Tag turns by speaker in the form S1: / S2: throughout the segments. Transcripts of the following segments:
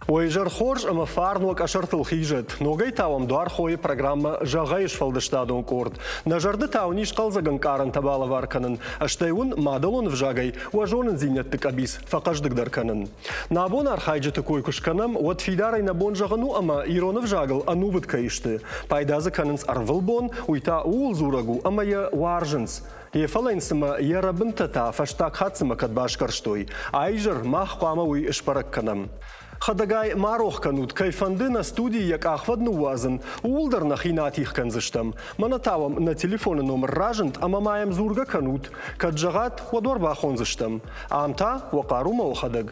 S1: Уӕ изӕр хорз ӕмӕ фарн уӕ къӕсӕртыл хизӕд. Ногӕй та уӕм дуар хойы программӕ Зӕгъӕй сфӕлдыстадон къорд. Нӕ зӕрды та уын ис хъӕлдзӕг ӕнкъарӕнтӕ балӕвар кӕнын, стӕй уын мадӕлон ӕвзагӕй уӕ зонындзинӕдты къӕбиц фӕхъӕздыгдӕр кӕнын. Нӕ абон архайджыты кой куы скӕнӕм, уӕд фидарӕй нӕ бон зӕгъын у ӕмӕ ирон ӕвзагыл ӕнувыд кӕй сты. Пайда дзы кӕнынц ӕрвылбон, уый та ууыл дзурӕг у ӕмӕ йӕ уарзынц. Йе фӕлӕ йын цымӕ йӕ рӕбынтӕ та фӕстаг хатт цымӕ кӕд басгӕрстой? А-изӕр мах хъуамӕ уый сбӕрӕг кӕнӕм. Хӕдӕгай, ма рох кӕнут, кӕй фӕнды нӕ студийы йӕ къахвӕд ныууадзын, ууыл дӕр нӕхи нӕ атигъ кӕндзыстӕм. Мӕнӕ та уӕм нӕ телефоны номыр разынд ӕмӕ ма йӕм дзургӕ кӕнут. Кӕд зӕгъат, уӕд уӕ ӕрбахондзыстӕм. Ам та уӕ хъарумӕ уӕхӕдӕг.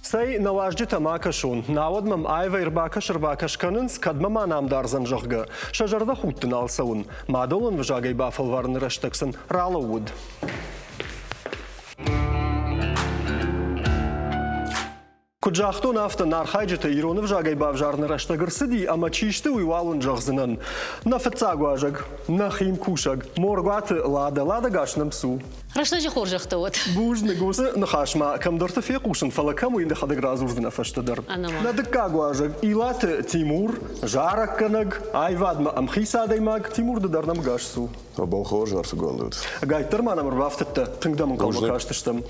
S1: Цӕй, нӕ уазджытӕ ма кӕсон, науӕд мӕм аивӕй ӕрбакӕс-ӕрбакӕс кӕнынц, кӕдмӕ ма нӕм дардзӕн, зӕгъгӕ. Сӕ зӕрдӕхудты нал цӕуын. Мадӕлон ӕвзагӕй бафӕлварыны рӕстӕг сын ралӕууыд. Куыд загътон, афтӕ нӕ архайджытӕ ирон ӕвзагӕй бавзарыны рӕстӕг ӕрцыди ӕмӕ чи сты, уый уал уын зӕгъдзынӕн. Нӕ фыццаг уазӕг, нӕхи мкусӕг, Моргуаты Лада. Лада гас нӕм цу.
S2: Рӕстӕджы хорзӕхтӕ уӕд.
S1: Бузныг, уыцы ныхас ма кӕмдӕрты фехъусын, фӕлӕ кӕм уый дӕхӕдӕг радзурдзынӕ фӕстӕдӕр. Нӕ дыккаг уазӕг Илаты Тимур, зарӕггӕнӕг, аивадмӕ ӕмхиц адӕймаг. Тимур, ды дӕр нӕм гас цу.
S3: Бон хорз, арфӕгонд ут.
S1: Ӕгайтдӕр ма нӕм ӕрбафтыдтӕ, тынг дӕм ӕнхъӕлмӕ кастыстӕм.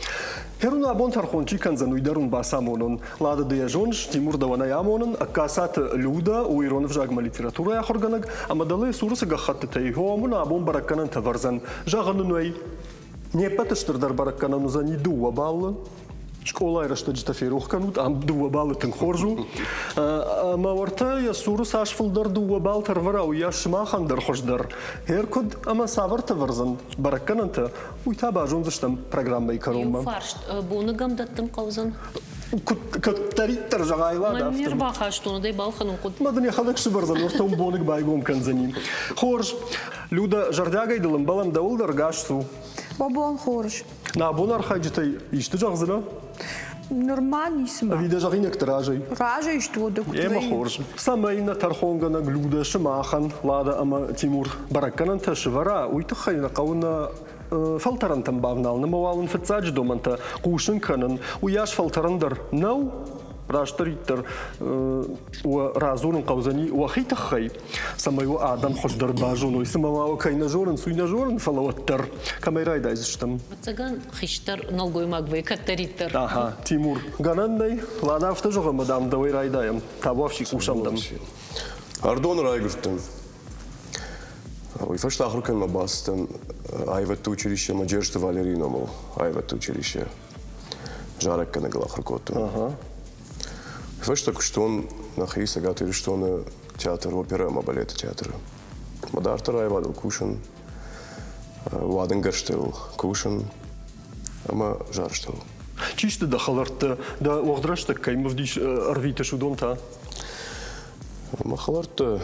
S1: Херун абон тӕрхон чи кӕндзӕн, уый дӕр уын бацамонон. Лада ды йӕ зоныс, Тимур дӕуӕн ӕй амонын, Ӕгкацаты Люда у ирон ӕвзагмӕ литературӕйы ахуыргӕнӕг, ӕмӕ дӕлӕ цуры цы гӕххӕттытӕ и, уым абон бӕрӕггӕнӕнтӕ вӕрдзӕн. Зӕгъын ын ӕй, не ппӕты стырдӕр бӕрӕггӕнӕн уыдзӕни дыууӕ баллы. Скъолайы рӕстӕджытӕ ферох кӕнут, ам дыууӕ баллы тынг хорз у. Ӕмӕ уӕртӕ йӕ цуры цас фылдӕр дыууӕ балл ӕрвӕра, уыйас сымахӕн дӕр хуыздӕр. Гъер куыд ӕмӕ цавӕртӕ вӕрдзӕн бӕрӕггӕнӕнтӕ, уый та базондзыстӕм программӕйы кӕронмӕ.
S2: Иу фарст боныгӕм дӕттын хъӕудзӕн?
S1: Куыддӕриддӕр зӕгъай, Лада,
S2: Мӕн не рбахастон, ӕдӕй балхӕнын хъуыд.
S1: Мӕ дын йӕхӕдӕг сывӕрдзӕн, уӕртӕ уым боныг байгом кӕндзӕни. Хорз. Люда, зӕрдиагӕй дыл ӕмбӕлӕм, дӕуыл дӕр гас цу.
S4: Уӕ бон хорз.
S1: Нӕ абон архайджытӕй исты зӕгъдзынӕ?
S4: Нырма ницыма.
S1: Ӕви дӕ зӕгъинӕгты разӕй?
S4: Разӕй сты уӕдӕ куыд
S1: Ӕмӕ хорз. Цӕмӕй нӕ тӕрхонгӕнӕг Люда сымахӕн, Лада ӕмӕ Тимур бӕрӕггӕнӕнтӕ сывӕра, уый тыххӕй нӕ хъӕуы нӕ фӕлтӕрӕнтӕм бавналын ӕмӕ уал ын фыццаджы домӕнтӕ хъусын кӕнын. Уыйас фӕлтӕрӕн дӕр нӕу, растдӕриддӕр уӕ радзурын хъӕудзӕни уӕхи тыххӕй, цӕмӕй уӕ адӕм хуыздӕр базоной. Цымӕ ма уӕ кӕй нӕ зонынц, уый нӕ зонын, фӕлӕ уӕддӕр кӕмӕй райдайдзыстӕм?
S2: Ӕвӕццӕгӕн, хистӕр нӕлгоймаг вӕййы кӕддӕриддӕр.
S1: Аха, Тимур, гӕнӕн нӕй. Лана афтӕ зӕгъы, ӕмӕ дам дӕуӕй райдайӕм. Табуафси хъусӕм дӕм.
S3: Ӕрдоны райгуырдтӕн. Уый фӕстӕ ахуыр кӕнынмӕ бацыдтӕн аивӕдты училищемӕ Джерсты Валерийы номыл аивӕдты училище. Зарӕггӕнӕгыл ахуыр кодтон. Уый фӕстӕ куыстон нӕхи Цӕгат Ирыстоны театр оперӕ ӕмӕ балеты театры. Мӕ дарддӕр аивадыл кусын, уадынгӕрзтыл кусын ӕмӕ зарджытыл.
S1: Чи сты дӕ хӕлӕрттӕ, дӕ уӕгъд рӕстӕг кӕй ӕрвитыс, уыдон та?
S3: Мӕ хӕлӕрттӕ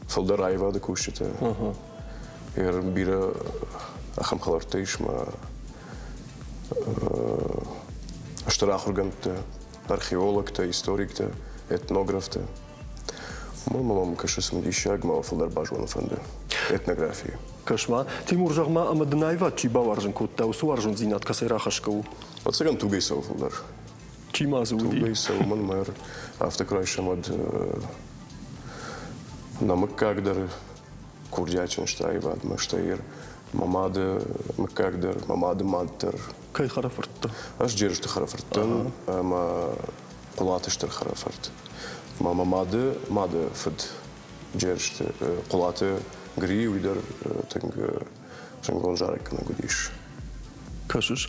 S3: фылдӕр аивады кусджытӕ. Бирӕ ахӕм хӕлӕрттӕ ис мӕ стыр ахуыргӕндтӕ, археологтӕ, историктӕ, этнографтӕ. Уымӕн мӕм кӕсы цымыдисаг, мӕ фылдӕр базонын фӕнды этнографийы.
S1: Кӕс-ма, Тимур, зӕгъ-ма, ӕмӕ дын аивад чи бауарзын кодта, уыцы уарзондзинад кӕцӕй рахӕсгӕ у?
S3: Ӕцӕгӕн тугӕй цӕуы фылдӕр.
S1: Чи ма дзы уыди?
S3: Тугӕй цӕуы, мӕнмӕ афтӕ куы райсӕм, уӕд нӕ мыггаг дӕр курдиатджын сты аивадмӕ, стӕй мӕ мады мыггаг дӕр, мӕ мады мад дӕр.
S1: Кӕй хӕрӕфырттӕ?
S3: Ӕз Джерысты хӕрӕфырт дӕн ӕмӕ Хъуылаты стыр хӕрӕфырт. Мӕ мӕ мады мады фыд Джерысты Хъуылаты Гри, уый дӕр тынг зынгон зарӕггӕнӕг уыдис.
S1: Кӕсыс?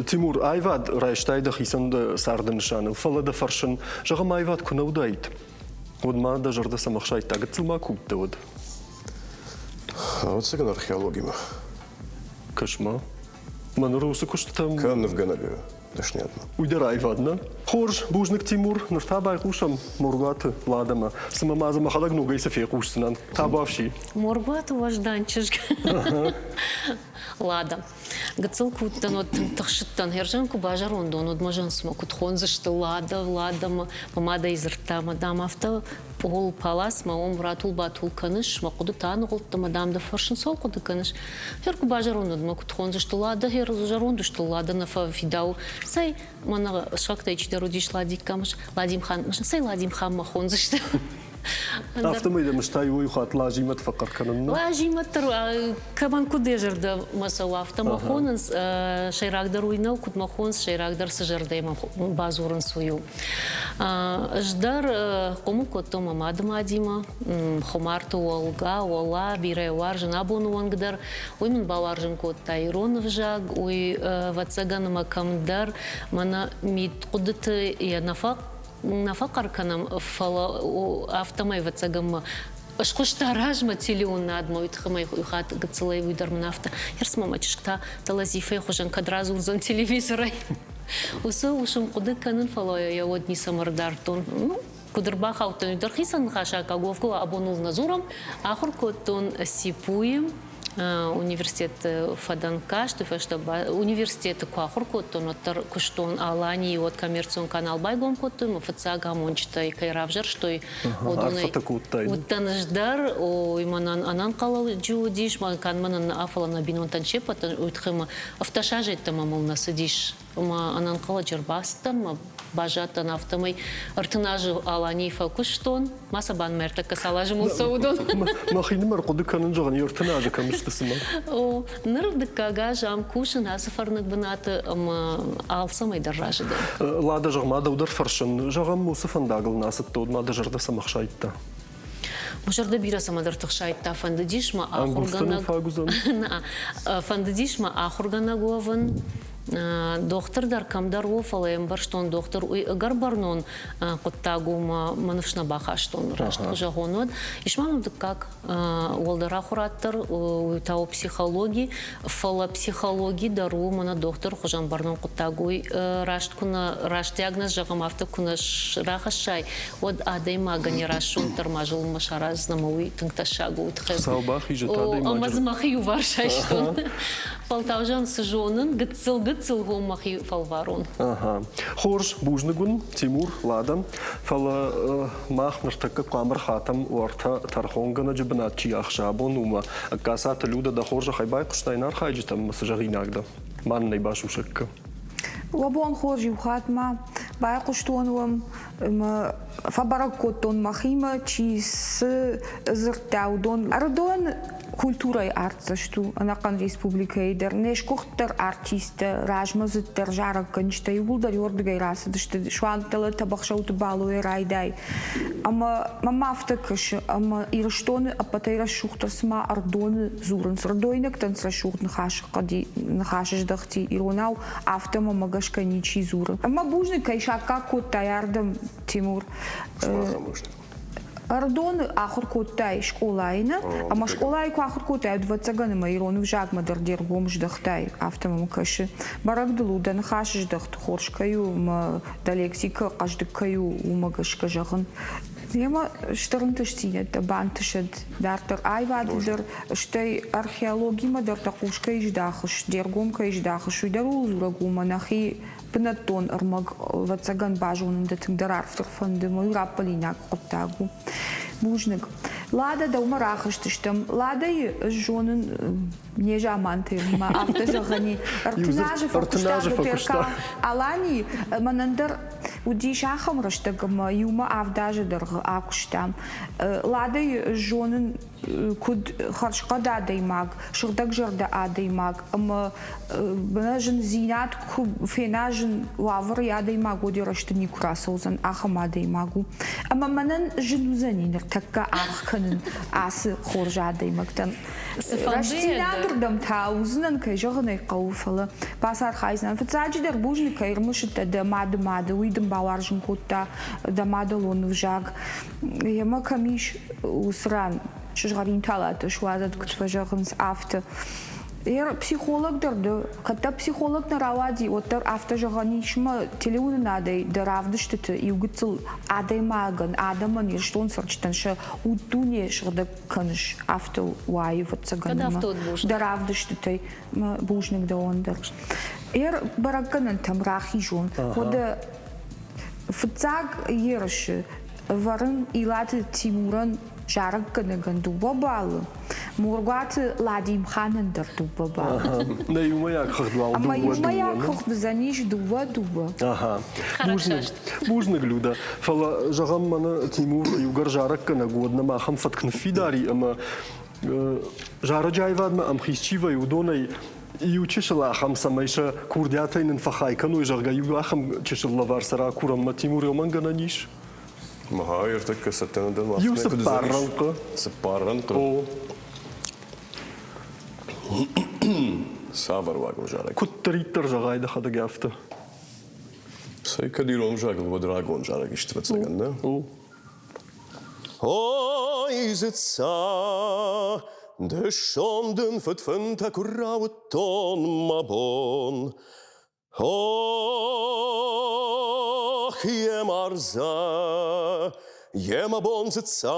S1: Тимур, аивад райстай дӕхицӕн дӕ царды нысаныл, фӕлӕ дӕ фӕрсын, зӕгъӕм, аивад куы нӕ уыдаид, уӕд ма дӕ зӕрдӕ цӕмӕ хсайдта, гыццыл ма куы уыдтӕ, уӕд?
S3: Ӕвӕццӕгӕн археологимӕ.
S1: Кӕс-ма, мӕ ныр уыцы куыстытӕм...
S3: Кӕм нывгӕнӕгы дӕсныйадмӕ.
S1: Уый дӕр аивад, нӕ? Хорз, бузныг, Тимур. Ныр та байхъусӕм Моргуаты Ладӕмӕ. Цымӕ ма дзы мӕхӕдӕг ногӕй цы фехъусдзынӕн? Табуафси.
S2: Моргуаты уӕздан чызг. Лада. Гыццыл куы уыдтӕн, уӕд тынг тыхсыдтӕн. Хӕрзӕн куы базӕронд уон, уӕд мӕ зӕн цыма куыд хондзысты Лада, Лада мӕ мадӕй дзырдта, мӕ дам афтӕ пъол паласмӕ уым ратул-батул кӕныс, мӕ хъуыдытӕ аныгъуылдтӕ, мӕ дам дӕ фӕрсын цӕуыл хъуыды кӕныс? Хер куы базӕронд уӕд мӕ куыд хондзысты Лада, хер зӕронд сты Лада нӕ фӕфидауы. Цӕй, мӕнӕ сыхӕгтӕй чидӕр. уыдис Ладикка, Ладимхан, цӕй Ладимханмӕ хондзысты.
S1: Афтӕмӕй дӕм стай уый хатт Лазимӕт фӕхъӕр кӕнын?
S2: Лазимӕт дӕр кӕмӕн куыд йӕ зӕрдӕмӕ цӕуы, афтӕ мӕ хонынц. Сӕйрагдӕр уый нӕу, куыд мӕ хонынц, сӕйрагдӕр цы зӕрдӕйы мӕ бадзурынц, уый у. Ӕз дӕр хъомыл кодтон мӕ мады мадимӕ, Хуымарты Уӕлга, Уӕла, бирӕ уарзын абоны онг дӕр. Уый мын бауарзын кодта ирон ӕвзаг, уый, ӕвӕццӕгӕн, ӕмӕ кӕмдӕр мӕнӕ мидхъуыдыты йӕ нӕ нӕ фӕхъӕр кӕнӕм, фӕлӕ афтӕмӕй, ӕвӕццӕгӕн, мӕ схуыста размӕ телеуынадмӕ, уый тыххӕй иу хатт гыццылӕй уый дӕр мын афтӕ, Ерсмӕ мӕ чызг та Талазифӕйы хуызӕн кӕд радзурдзӕн телевизорӕй. Уыцы уысм хъуыды кӕнын, фӕлӕ йӕ уӕд ницӕмӕ ӕрдардтон. Ну, куыд ӕрбахаудтӕн, уый дӕр хицӕн ныхасаккаг уӕвгӕ абон ыл нӕ дзурӕм. Ахуыр кодтон ЦИПУ-йы университеты фӕдӕн каст, фӕстӕ университеты куы ахуыр кодтон, уӕддӕр куыстон Аланийы, уӕд коммерцион канал байгом кодтой, мӕ фыццаг амонджытӕй кӕй равзӕрстой, уыдонӕй уыдтӕн ӕз дӕр. Уый мӕнӕн ӕнӕнхъӕлӕджы уыдис, канд мӕнӕн нӕ, фӕлӕ нӕ бинонтӕн се ппӕтӕн, уый тыххӕй мӕ ӕфтӕсазӕдтӕ мӕм нӕ цыдис. Ӕмӕ ӕнӕнхъӕлӕджы ӕрбацыдтӕн, мӕ баззадтӕн афтӕмӕй 30 азы Аланийы фӕкуыстон. Ма сӕ банмӕ ӕртӕккӕ цал азы мыл цӕуы уыдон.
S1: Мӕхинымӕр хъуыды кӕнын, зӕгъын, 30 азы кӕм сты цымӕ?
S2: О, ныр дыккаг аз ам кусын ацы фӕрныг бынаты ӕмӕ алцӕмӕй дӕр разы дӕн.
S1: Лада, зӕгъ ма дӕу дӕр фӕрсын. Зӕгъӕм, уыцы фӕндагыл нӕ ацыдтӕ, уӕд ма дӕ зӕрдӕ цӕмӕ хсайдта?
S2: Мӕ зӕрдӕ бирӕ цӕмӕдӕрты хсайдта, фӕндыдис мӕ ахуыргӕнӕг. Фӕндыдис мӕ ахуыргӕнӕг уӕвын. Дохтыр дӕр кӕмдӕр у, фӕлӕ ӕмбӕрстон, дохтыр уый ӕгӕр бӕрнон хъуыддаг у, мӕ ныфс нӕ бахастон, раст куы зӕгъон, уӕд. Ис ма мӕм дыккаг уӕлдӕр ахуырад дӕр, уый та у психологи, фӕлӕ психологи дӕр у мӕнӕ дохтыры хуызӕн бӕрнон хъуыддаг. Уый раст куы нӕ, раст диагноз зӕгъӕм, афтӕ куы нӕ рахӕссай, уӕд адӕймагӕн йӕ рӕсугъддӕр ма зылынмӕ сараздзӕн ӕмӕ уый тынг тӕссаг у. Уый тыххӕй
S1: Хуыцау бахизӕд адӕймаджы.
S2: Ӕмӕ дзы мӕхи иуварс айстон. Фӕлтау цы зонын, гыццыл-гыццыл гом мӕхи фӕлварон.
S1: Ага. Хорз, бузныг уын, Тимур, Лада. Фӕлӕ мах ныртӕккӕ хъуамӕ рхатӕм уӕртӕ тӕрхонгӕнӕджы бынат чи ахсы абон, уымӕ. Ӕгкацаты Люда, дӕ хорзӕхӕй байхъуыстай нӕ архайджытӕм цы зӕгъинаг дӕ? Ма нын ӕй басусӕг кӕ.
S4: Уӕ бон хорз, иу хатт ма байхъуыстон уӕм ӕмӕ фӕбӕрӕг кодтон мӕхимӕ, чи цы дзырдта, уыдон. Ӕрыдон культурӕйы артдзӕст у ӕнӕхъӕн республикӕйы дӕр. Не сгуыхтдӕр артисттӕ, размӕдзыддӕр зарӕггӕнджытӕ иууылдӕр уырдыгӕй рацыдысты, суанг дӕлӕ Тӕбӕхсӕуты Балойӕ райдай. Ӕмӕ мӕм афтӕ кӕсы, ӕмӕ Ирыстоны ӕппӕтӕй рӕсугъддӕр цыма Ӕрыдоны дзурынц. Ӕрыдойнӕгтӕн цы рӕсугъд ныхасы ныхасыздӕхти иронау, афтӕ мӕмӕ гӕсгӕ ничи дзуры. Ӕмӕ бузныг, кӕй саккаг кодтай ардӕм, Тимур. Ӕрыдоны ахуыр кодтай скъолайы, нӕ? Ӕмӕ скъолайы куы ахуыр кодтай, ӕвӕццӕгӕн ӕмӕ ирон ӕвзагмӕ дӕр де ргом здӕхтай, афтӕ мӕм кӕсы. Бӕрӕг дыл у, дӕ ныхасыздӕхт хорз кӕй у ӕмӕ дӕ лексикӕ хъӕздыг кӕй у, уымӕ гӕсгӕ зӕгъын. Йемӕ стыр ӕнтыстдзинӕдтӕ бантысӕд дарддӕр аивады дӕр, стӕй археологимӕ дӕр дӕ хъус кӕй здахыс, де ргом кӕй здахыс, уый дӕр ууыл дзурӕг у, ӕмӕ нӕхи бынӕттон ӕрмӕг, ӕвӕццӕгӕн, базонын дӕ тынгдӕр арфдӕр фӕнды, уый раппӕлинаг хъуыддаг у. Бузныг. Лада, дӕумӕ рахызтыстӕм. Ладӕйы ӕз зонын незаманты ма афтӕ зӕгъӕн и. 30 азы фӕкуыста Аланийы. Мӕнӕн дӕр уыдис ахӕм рӕстӕг, ӕмӕ иумӕ 7 азы дӕргъы акуыстам. Ладӕйы зонын куыд хӕрзхъӕд адӕймаг, сыгъдӕгзӕрдӕ адӕймаг ӕмӕ зындзинад куы фена зын уавӕры адӕймаг, уӕд йӕ рӕзты никуы рацӕудзӕн, ахӕм адӕймаг у. Ӕмӕ мӕнӕн зын уыдзӕни ныртӕккӕ аргъ кӕнын ацы хорз адӕймӕгтӕн. Рӕстдзинады рдӕм та уыдзынӕн, кӕй зӕгъын ӕй хъӕуы, фӕлӕ бацархайдзынӕн. Фыццаджыдӕр бузныг, кӕй ӕрымысыдтӕ дӕ мады мады, уый дын бауарзын кодта дӕ мадӕлон ӕвзаг. Йемӕ кӕм ис, уыцы ран сызгъӕрин талатӕ суадзӕд, куыд фӕзӕгъынц, афтӕ. Психолог дӕр ды, кӕд дӕ психолог нӕ рауади, уӕддӕр афтӕ зӕгъӕн ис, мӕ телеуынынадӕй дӕ равдыстыты иу гыццыл адӕймагӕн, адӕмӕн, Ирыстон цӕрджытӕн сӕ уд-дуне сыгъдӕг кӕныс, афтӕ уайы, ӕвӕццӕгӕн, дӕ равдыстытӕй. Бузныг дӕуӕн дӕр. Ӕр бӕрӕггӕнӕнтӕм рахизон. Уӕдӕ фыццаг ерысы ӕвӕрын Илаты Тимурӕн. Зарӕггӕнӕгӕн дыууӕ баллы, Моргуаты Ладимханӕн дӕр дыууӕ баллы.
S1: Нӕ иумӕйаг хыгъд уал
S4: Ӕмӕ
S1: дыууӕ
S4: иумӕйаг
S1: дыууӕ.
S4: хыгъд уыдзӕнис дыууӕ-дыууӕ.
S1: Ага. Бузныг, бузныг, Люда. Фӕлӕ, зӕгъӕм, мӕнӕ Тимур иугӕр зарӕггӕнӕг, уӕд нӕм ахӕм фӕтк ныффидар и, ӕмӕ зарӕджы аивадмӕ ӕмхиц чи вӕййы, уыдонӕй иу чысыл ахӕм, цӕмӕй сӕ курдиатӕй нын фӕхай кӕной, зӕгъгӕ, иу ахӕм чысыл лӕвар сӕ ракурӕм, мӕ Тимур уымӕн гӕнӕн ис?
S3: Мӕ ӕртӕккӕ цӕттӕ нӕ дӕн.
S1: Иу цыппар рӕнхъы.
S3: Цыппар рӕнхъы?
S1: О.
S3: Цавӕр уагыл зарӕг?
S1: Куыддӕриддӕр зӕгъай дӕхӕдӕг афтӕ.
S3: Цӕй, кӕд ирон взагыл, уӕд рагон зарӕг исты ӕвӕццӕгӕн, нӕ?
S1: О.
S3: Ой, дзыцца, дысон дын фыдфынтӕ куы рауыдтон мӕ бон. Ох, йе мардзӕ, йе мӕ бон дзыцца,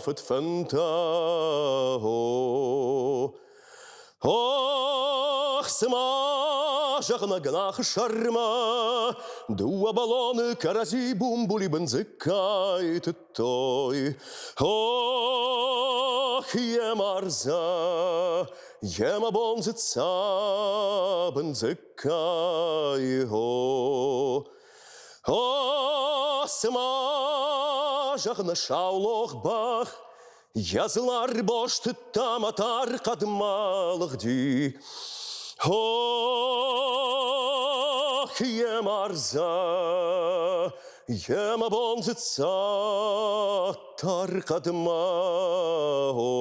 S3: фыдфынтӕ, о. Ох, цыма зӕгъынӕ гӕнахы сӕрмӕ дыууӕ бӕлоны кӕрӕдзи бумбули бындзыккӕй тыдтой. Ох, йе мардзӕ, йе мӕ бон дзыцца бындзыккӕй, о. О, цыма зӕгъынӕ саулох бӕх, Йӕ дзылар бостыдта мӕ тар хъӕдмӕ лыгъди. Ох, йе мардзӕ, йе мӕ бон дзыцца тар хъӕдмӕ, о.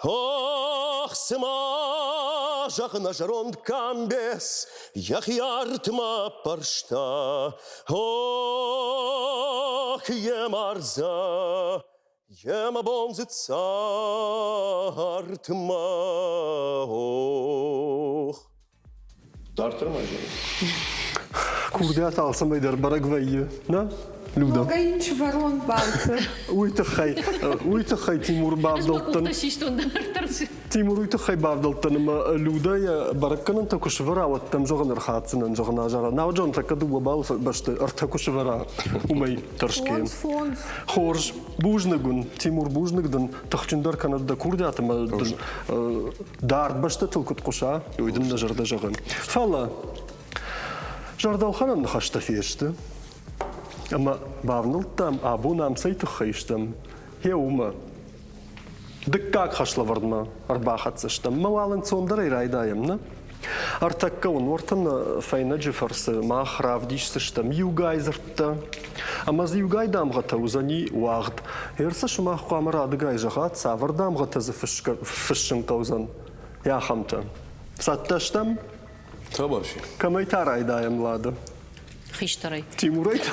S3: Ох, цыма зӕгъын нӕ зӕронд къамбец йӕхи артмӕ аппӕрста. Ох, йе мардзӕ, йе мӕ бон дзыцца артмӕ, ох. Дарддӕр ма зӕгъ.
S1: Курдиат алцӕмӕй дӕр бӕрӕг вӕййы, нӕ? Люда.
S4: Ногӕй йын сывӕрон балцы.
S1: Уый тыххӕй, уый тыххӕй Тимур бавдӕлдтӕн.
S2: систон дарддӕр.
S1: Тимур уый тыххӕй бавдӕлдтӕн ӕмӕ Люда йӕ бӕрӕггӕнӕнтӕ куы сывӕра, уӕд дӕм зӕгъын ӕрхӕцдзынӕн, зӕгъын азара. Науӕд зӕгъын тӕккӕ дыууӕ баллы бӕсты ӕртӕ куы сывӕра, уымӕй тӕрсгӕ.
S4: Фондз, фондз.
S1: Хорз. Бузныг уын, Тимур, бузныг дын, тыхджындӕр кӕнӕд дӕ курдиат ӕмӕ дын дард бӕстӕтыл куыд хъуыса, уый дын нӕ зӕрдӕ зӕгъы. Фӕлӕ зӕрдӕлхӕнӕн ныхӕстӕ фесты, ӕмӕ бавнӕлдтам, абон ам цӕй тыххӕй стӕм, гъе уымӕ. Дыккаг хӕслӕвӕрдмӕ ӕрбахӕццӕ стӕм. Мӕ уал ӕнцондӕрӕй райдайӕм, нӕ? Ӕртӕккӕ уын уӕртӕ нӕ фӕйнӕджы фӕрцы мах равдисдзыстӕм иугай дзырдтӕ. Ӕмӕ дзы иугай дамгъӕтӕ уыдзӕни уагъд. Ӕрцы сымах хъуамӕ радыгай зӕгъат, цавӕр дамгъӕтӕ дзы фыссын хъӕудзӕн, ахӕмтӕ. Цӕттӕ стӕм?
S3: Табарси.
S1: Кӕмӕй та райдайӕм, Лада?
S2: Хистӕрӕй.
S1: Тимурӕй та?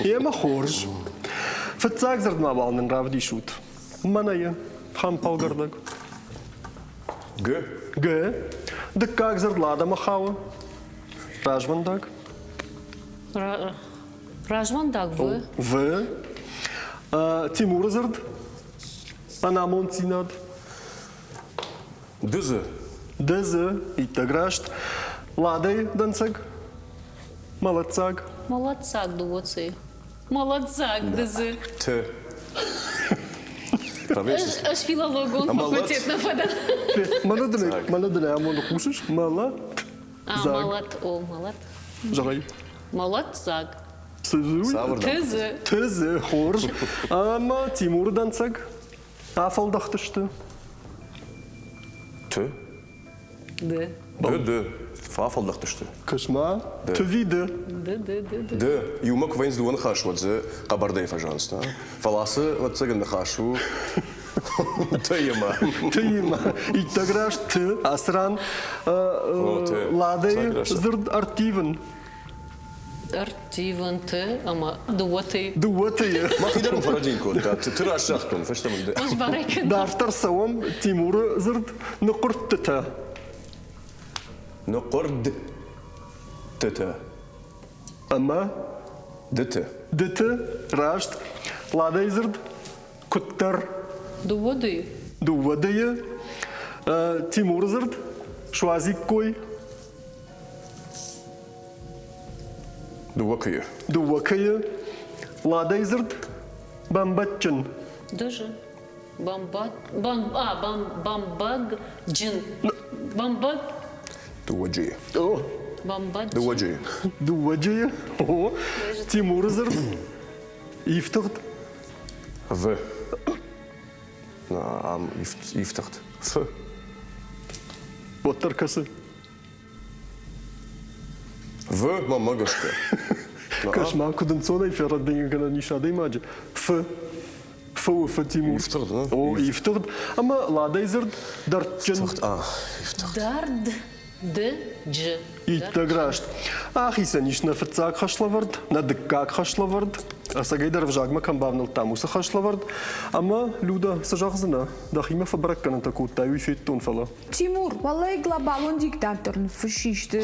S1: Емӕ хорз. Фыццаг дзырд ма уал нын равдисут. Мӕнӕ йӕ хӕмпӕлгӕрдӕг.
S3: Г.
S1: Г. Дыккаг дзырд Ладӕмӕ хауы. Развӕндаг.
S2: Развӕндаг В.
S1: В. Тимуры дзырд. Ӕнамонддзинад.
S3: Дызы.
S1: Дызы. Иттӕг раст. Ладӕй дӕнцӕг. Молодцаг.
S2: Молодцаг дыууӕ Ц. Молодцаг дызы.
S3: Т.
S2: Ӕз филологон факультет нӕ фӕдӕн.
S1: Мӕнӕ дын амоны хъусыс? Мӕлӕт.
S2: Мӕлӕт, о, мӕлӕт.
S1: Зӕгъай.
S2: Мӕлӕтдзаг.
S1: Цы
S2: Тызы.
S1: Тызы, хорз. Ӕмӕ Тимуры дӕнцӕг афӕлдӕхтысты.
S3: Ты.
S2: Ды.
S3: Ды, ды. Фӕфӕлдӕхтысты.
S1: Кӕс-ма, тыви ды.
S2: Ды, ды, ды, ды.
S3: Ды. Иумӕ куы вӕййынц дыууӕ ныхас, уӕд дзы хъӕбӕрдӕй фӕзӕгъынц, да? Фӕлӕ ацы, ӕвӕццӕгӕн, ныхас у Ты-имӕ.
S1: Ты-имӕ. Иттӕг раст ты ацы ран Ладӕйы дзырд ӕрттивын.
S2: Ӕрттивын ты ӕмӕ дыууӕ ты.
S1: Дыууӕ тыйы.
S3: Мӕхи дӕр ын фӕрӕдийын кодта. Ты раст загътон, фӕстӕмӕ ды.
S2: Ӕз барӕй кӕнын.
S1: Дарддӕр цӕуӕм Тимуры дзырд ныхъуырдтытӕ.
S3: Ныхъуырдтытӕ.
S1: Ӕмӕ?
S3: Дыты.
S1: Дыты, раст. Ладӕйы дзырд куыддӕр.
S2: Дыууӕ дыйы.
S1: Дыууӕ дыйы. Тимуры дзырд суадзиккой.
S3: Дыууӕ кыйы.
S1: Дыууӕ кыйы. Ладӕй дзырд бӕмбӕджджын.
S2: Даже бамбат бам а бам бамбӕгджын. Бамбӕг.
S3: Дыууӕ джийы.
S1: О.
S2: Бамбӕджджын.
S3: Дыууӕ джийы.
S1: Дыууӕ джийы. О. Тимуры дзырд ифтыгъд.
S3: В. Ам ифтыгъд. Ф.
S1: Уӕддӕр кӕсы.
S3: В мӕмӕ гӕсгӕ.
S1: Кӕс ма, куыд ӕнцонӕй ферӕддӕгӕнӕн ис адӕймаджы. Ф. Ф у Ф Тимур.
S3: Ифтыгъд, нӕ?
S1: О, ифтыгъд. Ӕмӕ ладӕй дзырд дӕрдджын.
S3: Ифтыгъд, а, ифтыгъд.
S2: Дард д дж.
S1: Иттӕг раст. Ахицӕн ис нӕ фыццаг хӕслӕвӕрд, нӕ дыккаг хӕслӕвӕрд, ӕцӕгӕйдӕр ӕвзагмӕ кӕм бавнӕлдтам, уыцы хӕслӕвӕрд. Ӕмӕ, Люда, цы зӕгъдзынӕ? Дӕхимӕ фӕбӕрӕггӕнӕнтӕ кодтай, уый федтон, фӕлӕ.
S4: Тимур, уӕллӕй глобалон диктант дӕр ныффыссисты.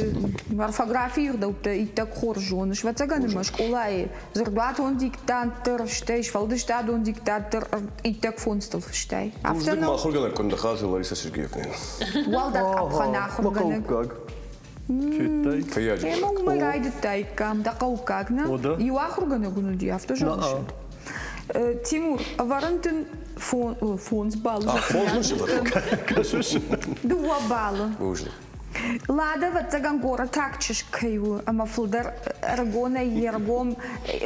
S4: Орфографийы ӕгъдӕуттӕ иттӕг хорз зоныс. Ӕвӕццӕгӕн ӕмӕ скъолайы дзырдуатон диктант дӕр, стӕй сфӕлдыстадон диктант дӕр иттӕг фондзтыл фыстай.
S3: Афтӕ нӕу? Ахуыргӕнӕг Къуындыхаты Лариса Сергеевнӕ.
S4: Уӕлдӕр къӕпхӕн ахуыргӕнӕг.
S1: Хъӕуккаг. Федтай?
S3: Фыййаджы.
S4: Ӕмӕ уымӕй райдыдтаиккам, дӕ хъӕуккаг, нӕ? Иу ахуыргӕнӕг уын уыди, афтӕ зӕгъыс? Тимур, ӕвӕрын дын фондз баллы.
S3: Фондз
S1: Кӕсыс?
S4: Дыууӕ баллы. Лада, ӕвӕццӕгӕн, горӕтаг чызг кӕй у ӕмӕ фылдӕр ӕрыгонӕй йе ргом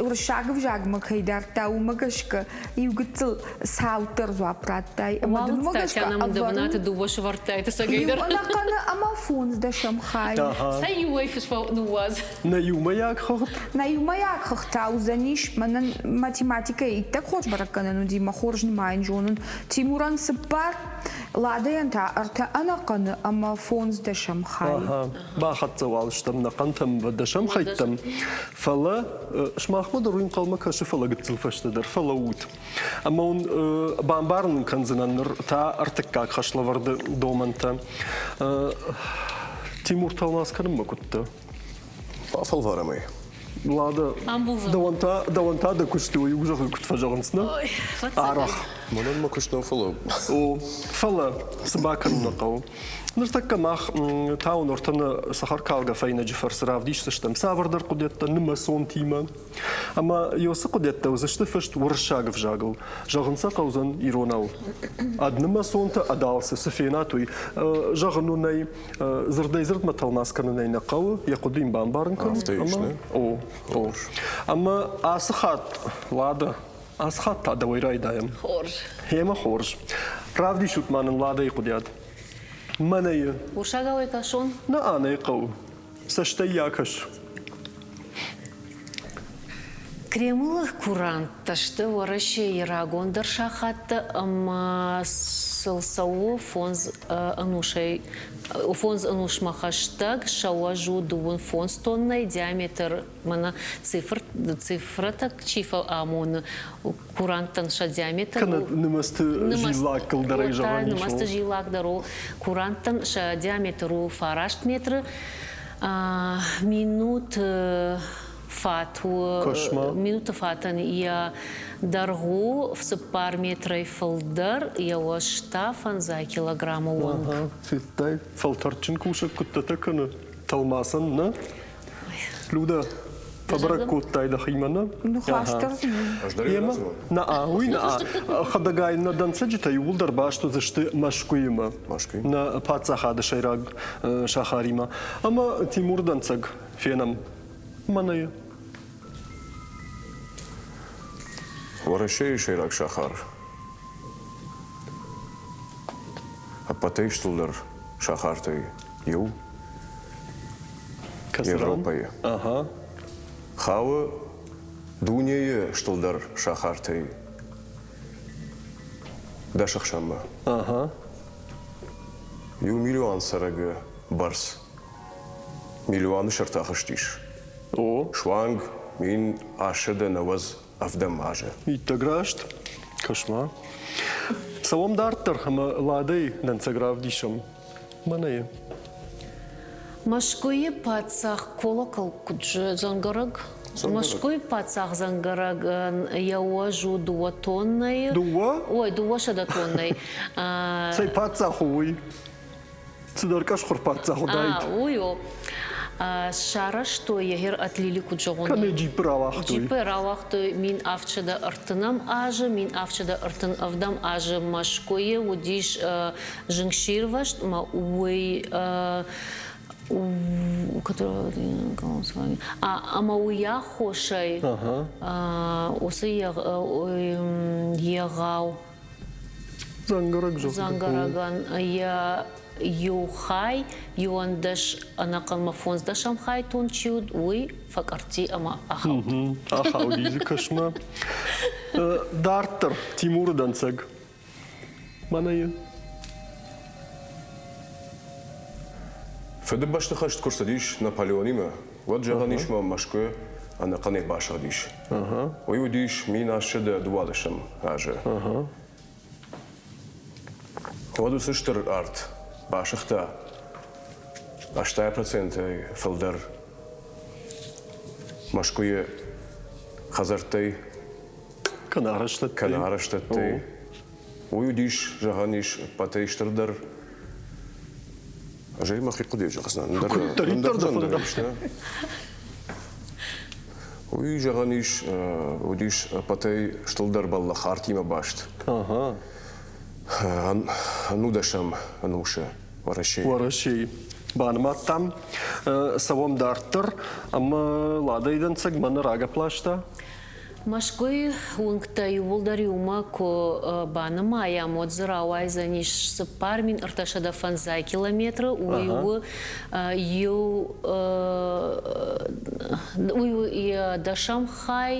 S4: уырыссаг ӕвзагмӕ кӕй дардта, уымӕ гӕсгӕ иу гыццыл цауддӕр дзуапп радтай. Ӕмӕ дын уымӕ гӕсгӕ
S2: Татьяна мын дӕ бынаты дыууӕ сӕвӕрдтай, ты сӕгӕйдӕр.
S4: Иу ӕнӕхъӕны ӕмӕ фондздӕсӕм хай.
S2: Сӕ иуӕй ныууадз.
S1: Нӕ иумӕйаг хыгъд?
S4: Нӕ иумӕйаг хыгъд та уыдзӕнис, мӕнӕн математикӕйы иттӕг хорз бӕрӕггӕнӕн уыди, мӕ хорз нымайын зонын. Тимурӕн цыппар, Ладӕйӕн та ӕртӕ ӕнӕхъӕны ӕмӕ фондздӕсӕм хай.
S1: Бахӕццӕ уал стӕм нӕ хъӕнтӕм, дӕсӕм хӕйттӕм. Фӕлӕ сымахмӕ дӕр уый ӕнхъӕлмӕ кӕсы, фӕлӕ гыццыл фӕстӕдӕр фӕлӕуут. Ӕмӕ уын бамбарын кӕндзынӕн ныр та ӕртыккаг хӕслӕвӕрды домӕнтӕ. Тимур тӕлмац кӕнынмӕ куыдтӕ?
S3: Бафӕлварӕм ӕй.
S1: Лада, дӕуӕн та, дӕуӕн та дӕ куысты уый зӕгъын куыд фӕзӕгъынц, нӕ? Арӕх.
S3: Мӕнӕн мӕ куыст нӕу, фӕлӕ...
S1: О, фӕлӕ цы бакӕнын нӕ хъӕуы? Ныртӕккӕ мах тауын ортаны цӕхӕркалгӕ фӕйнӕджы фӕрцы равдисдзыстӕм цавӕрдӕр хъуыдыйӕдтӕ нымӕцонтимӕ. Ӕмӕ уыцы хъуыдыйӕдтӕ уыдзысты фыст уырыссаг ӕвзагыл. Зӕгъын сӕ хъӕудзӕн иронау. Ӕд нымӕцонтӕ, ӕд алцы, цы фенат, уый. Зӕгъын уын ӕй, дзырдӕй дзырдмӕ тӕлмац кӕнын ӕй нӕ хъӕуы, йӕ хъуыды йын бамбарын кӕнын.
S3: Афтӕ ис, нӕ?
S1: О, о. Ӕмӕ ацы хатт, Лада, ацы хатт та дӕуӕй райдайӕм.
S2: Хорз.
S1: Гъемӕ хорз. Равдисут ма нын Ладӕйы хъуыдиад. Мӕнӕ
S2: Урсагауӕй кӕсон?
S1: Нӕ, нӕ хъӕуы. Цӕстӕй йӕ акӕс.
S2: Кремлы куранттӕ сты Уӕрӕсейы рагондӕр сахаттӕ ӕмӕ сыл цӕуы фондз ӕнусӕй фондз ӕнусмӕ хӕстӕг, сӕ уӕз у дыууын фондз тоннӕйы диаметр, мӕнӕ цифр, цифрӕтӕ чи фӕамоны, куранттӕн сӕ диаметр
S1: Кӕнӕ нымӕцты зиллаккыл дӕр ӕй зӕгъӕн ис.
S2: Нымӕцты зиллак дӕр у. Куранттӕн сӕ диаметр у фараст метры. Минут фат у, минуты фатӕн йӕ дӕргъ у цыппар метрӕй фылдӕр, йӕ уӕз та фӕндзай килограммы онг.
S1: Федтай, фӕлтӕрдджын кусӕг куыдтӕтӕ кӕны тӕлмацӕн, нӕ? Люда, фӕбӕрӕг кодтай дӕхимӕ, нӕ?
S4: Ныхас дӕр
S1: Емӕ? Нӕ, уый нӕ. Хӕдӕгай нӕ дӕнцӕджытӕ иууылдӕр баст уыдзысты Мӕскуыимӕ.
S3: Мӕскуы.
S1: Нӕ паддзахады сӕйраг сахаримӕ. Ӕмӕ Тимур дӕнцӕг фенӕм. Мӕнӕ.
S3: Уӕрӕсейы сӕйраг сахар ӕппӕтӕй стылдӕр сахартӕй иу Европӕйы. Хауы дунейы стылдӕр сахартӕй дӕс ӕхсӕнмӕ. Иу миллион цӕрӕгы бӕрц миллионы сӕрты ахызтис.
S1: О.
S3: Суанг 1890 ӕвдӕм азы.
S1: Иттӕг раст. Кӕс-ма. Цӕуӕм дарддӕр ӕмӕ Ладӕй дӕнцӕг равдисӕм. Мӕнӕ
S2: Мӕскуыйы паддзах колокол куыд дзӕнгӕрӕг? Мӕскуыйы паддзах дзӕнгӕрӕгӕн йӕ уӕз у дыууӕ тоннӕйы.
S1: Дыууӕ?
S2: Ой, дыууӕсӕдӕ тоннӕйы.
S1: Цӕй паддзах у уый? Цыдӕр къӕсхуыр паддзах уыдаид.
S2: Уый у. Сарӕзтой йӕ гьер Атлили куыд зӕгъон.
S1: Кӕнӕ джиппы рауагътой.
S2: Джиппы рауагътой 1730 азы, 1737 азы Мӕскуыйы уыдис зынгсирвӕзт ӕмӕ уый ӕмӕ уый аххосӕй уыцы егъау Дзӕнгӕрӕгӕн йӕ иу хай, 11 ӕнӕхъӕнмӕ фондздӕсӕм хайтон чи уыд, уый фӕкъӕртти ӕмӕ ахауд.
S1: Ахауди дзы кӕсмӕ. Дарддӕр Тимуры дӕнцӕг. Мӕнӕ
S3: Фыдыбӕсты хӕст куы рцыдис Наполеонимӕ, уӕд, зӕгъӕн ис, мӕ Мӕскуы ӕнӕхъӕнӕй басыгъдис. Уый уыдис 1712 азы. Уӕд уыцы стыр арт басыгъта 80%-ӕй фылдӕр Мӕскуыйы хӕдзӕрттӕй,
S1: кӕнӕ арӕзтӕдтӕй.
S3: Кӕнӕ арӕзтӕдтӕй. Уый уыдис, зӕгъӕн ис, ӕппӕтӕй стырдӕр. Ӕз ӕй мӕхи хъуыдыйӕ зӕгъдзынӕн.
S1: Куыддӕриддӕр дӕ фӕнда.
S3: Уый, зӕгъӕн ис, уыдис ӕппӕтӕй стылдӕр бӕллӕх артимӕ баст. Ӕнудӕсӕм ӕнусы Уӕрӕсейы.
S1: Уӕрӕсейы. Банымадтам. Цӕуӕм дарддӕр ӕмӕ Ладӕйы дӕнцӕг мӕнӕ рагӕпп ласта.
S2: Мӕскуыйы уынгтӕ иууылдӕр иумӕ куы банымайӕм, уӕд дзы рауайдзӕнис 4350 километры. Уый у иу уый у йӕ дӕсӕм хай,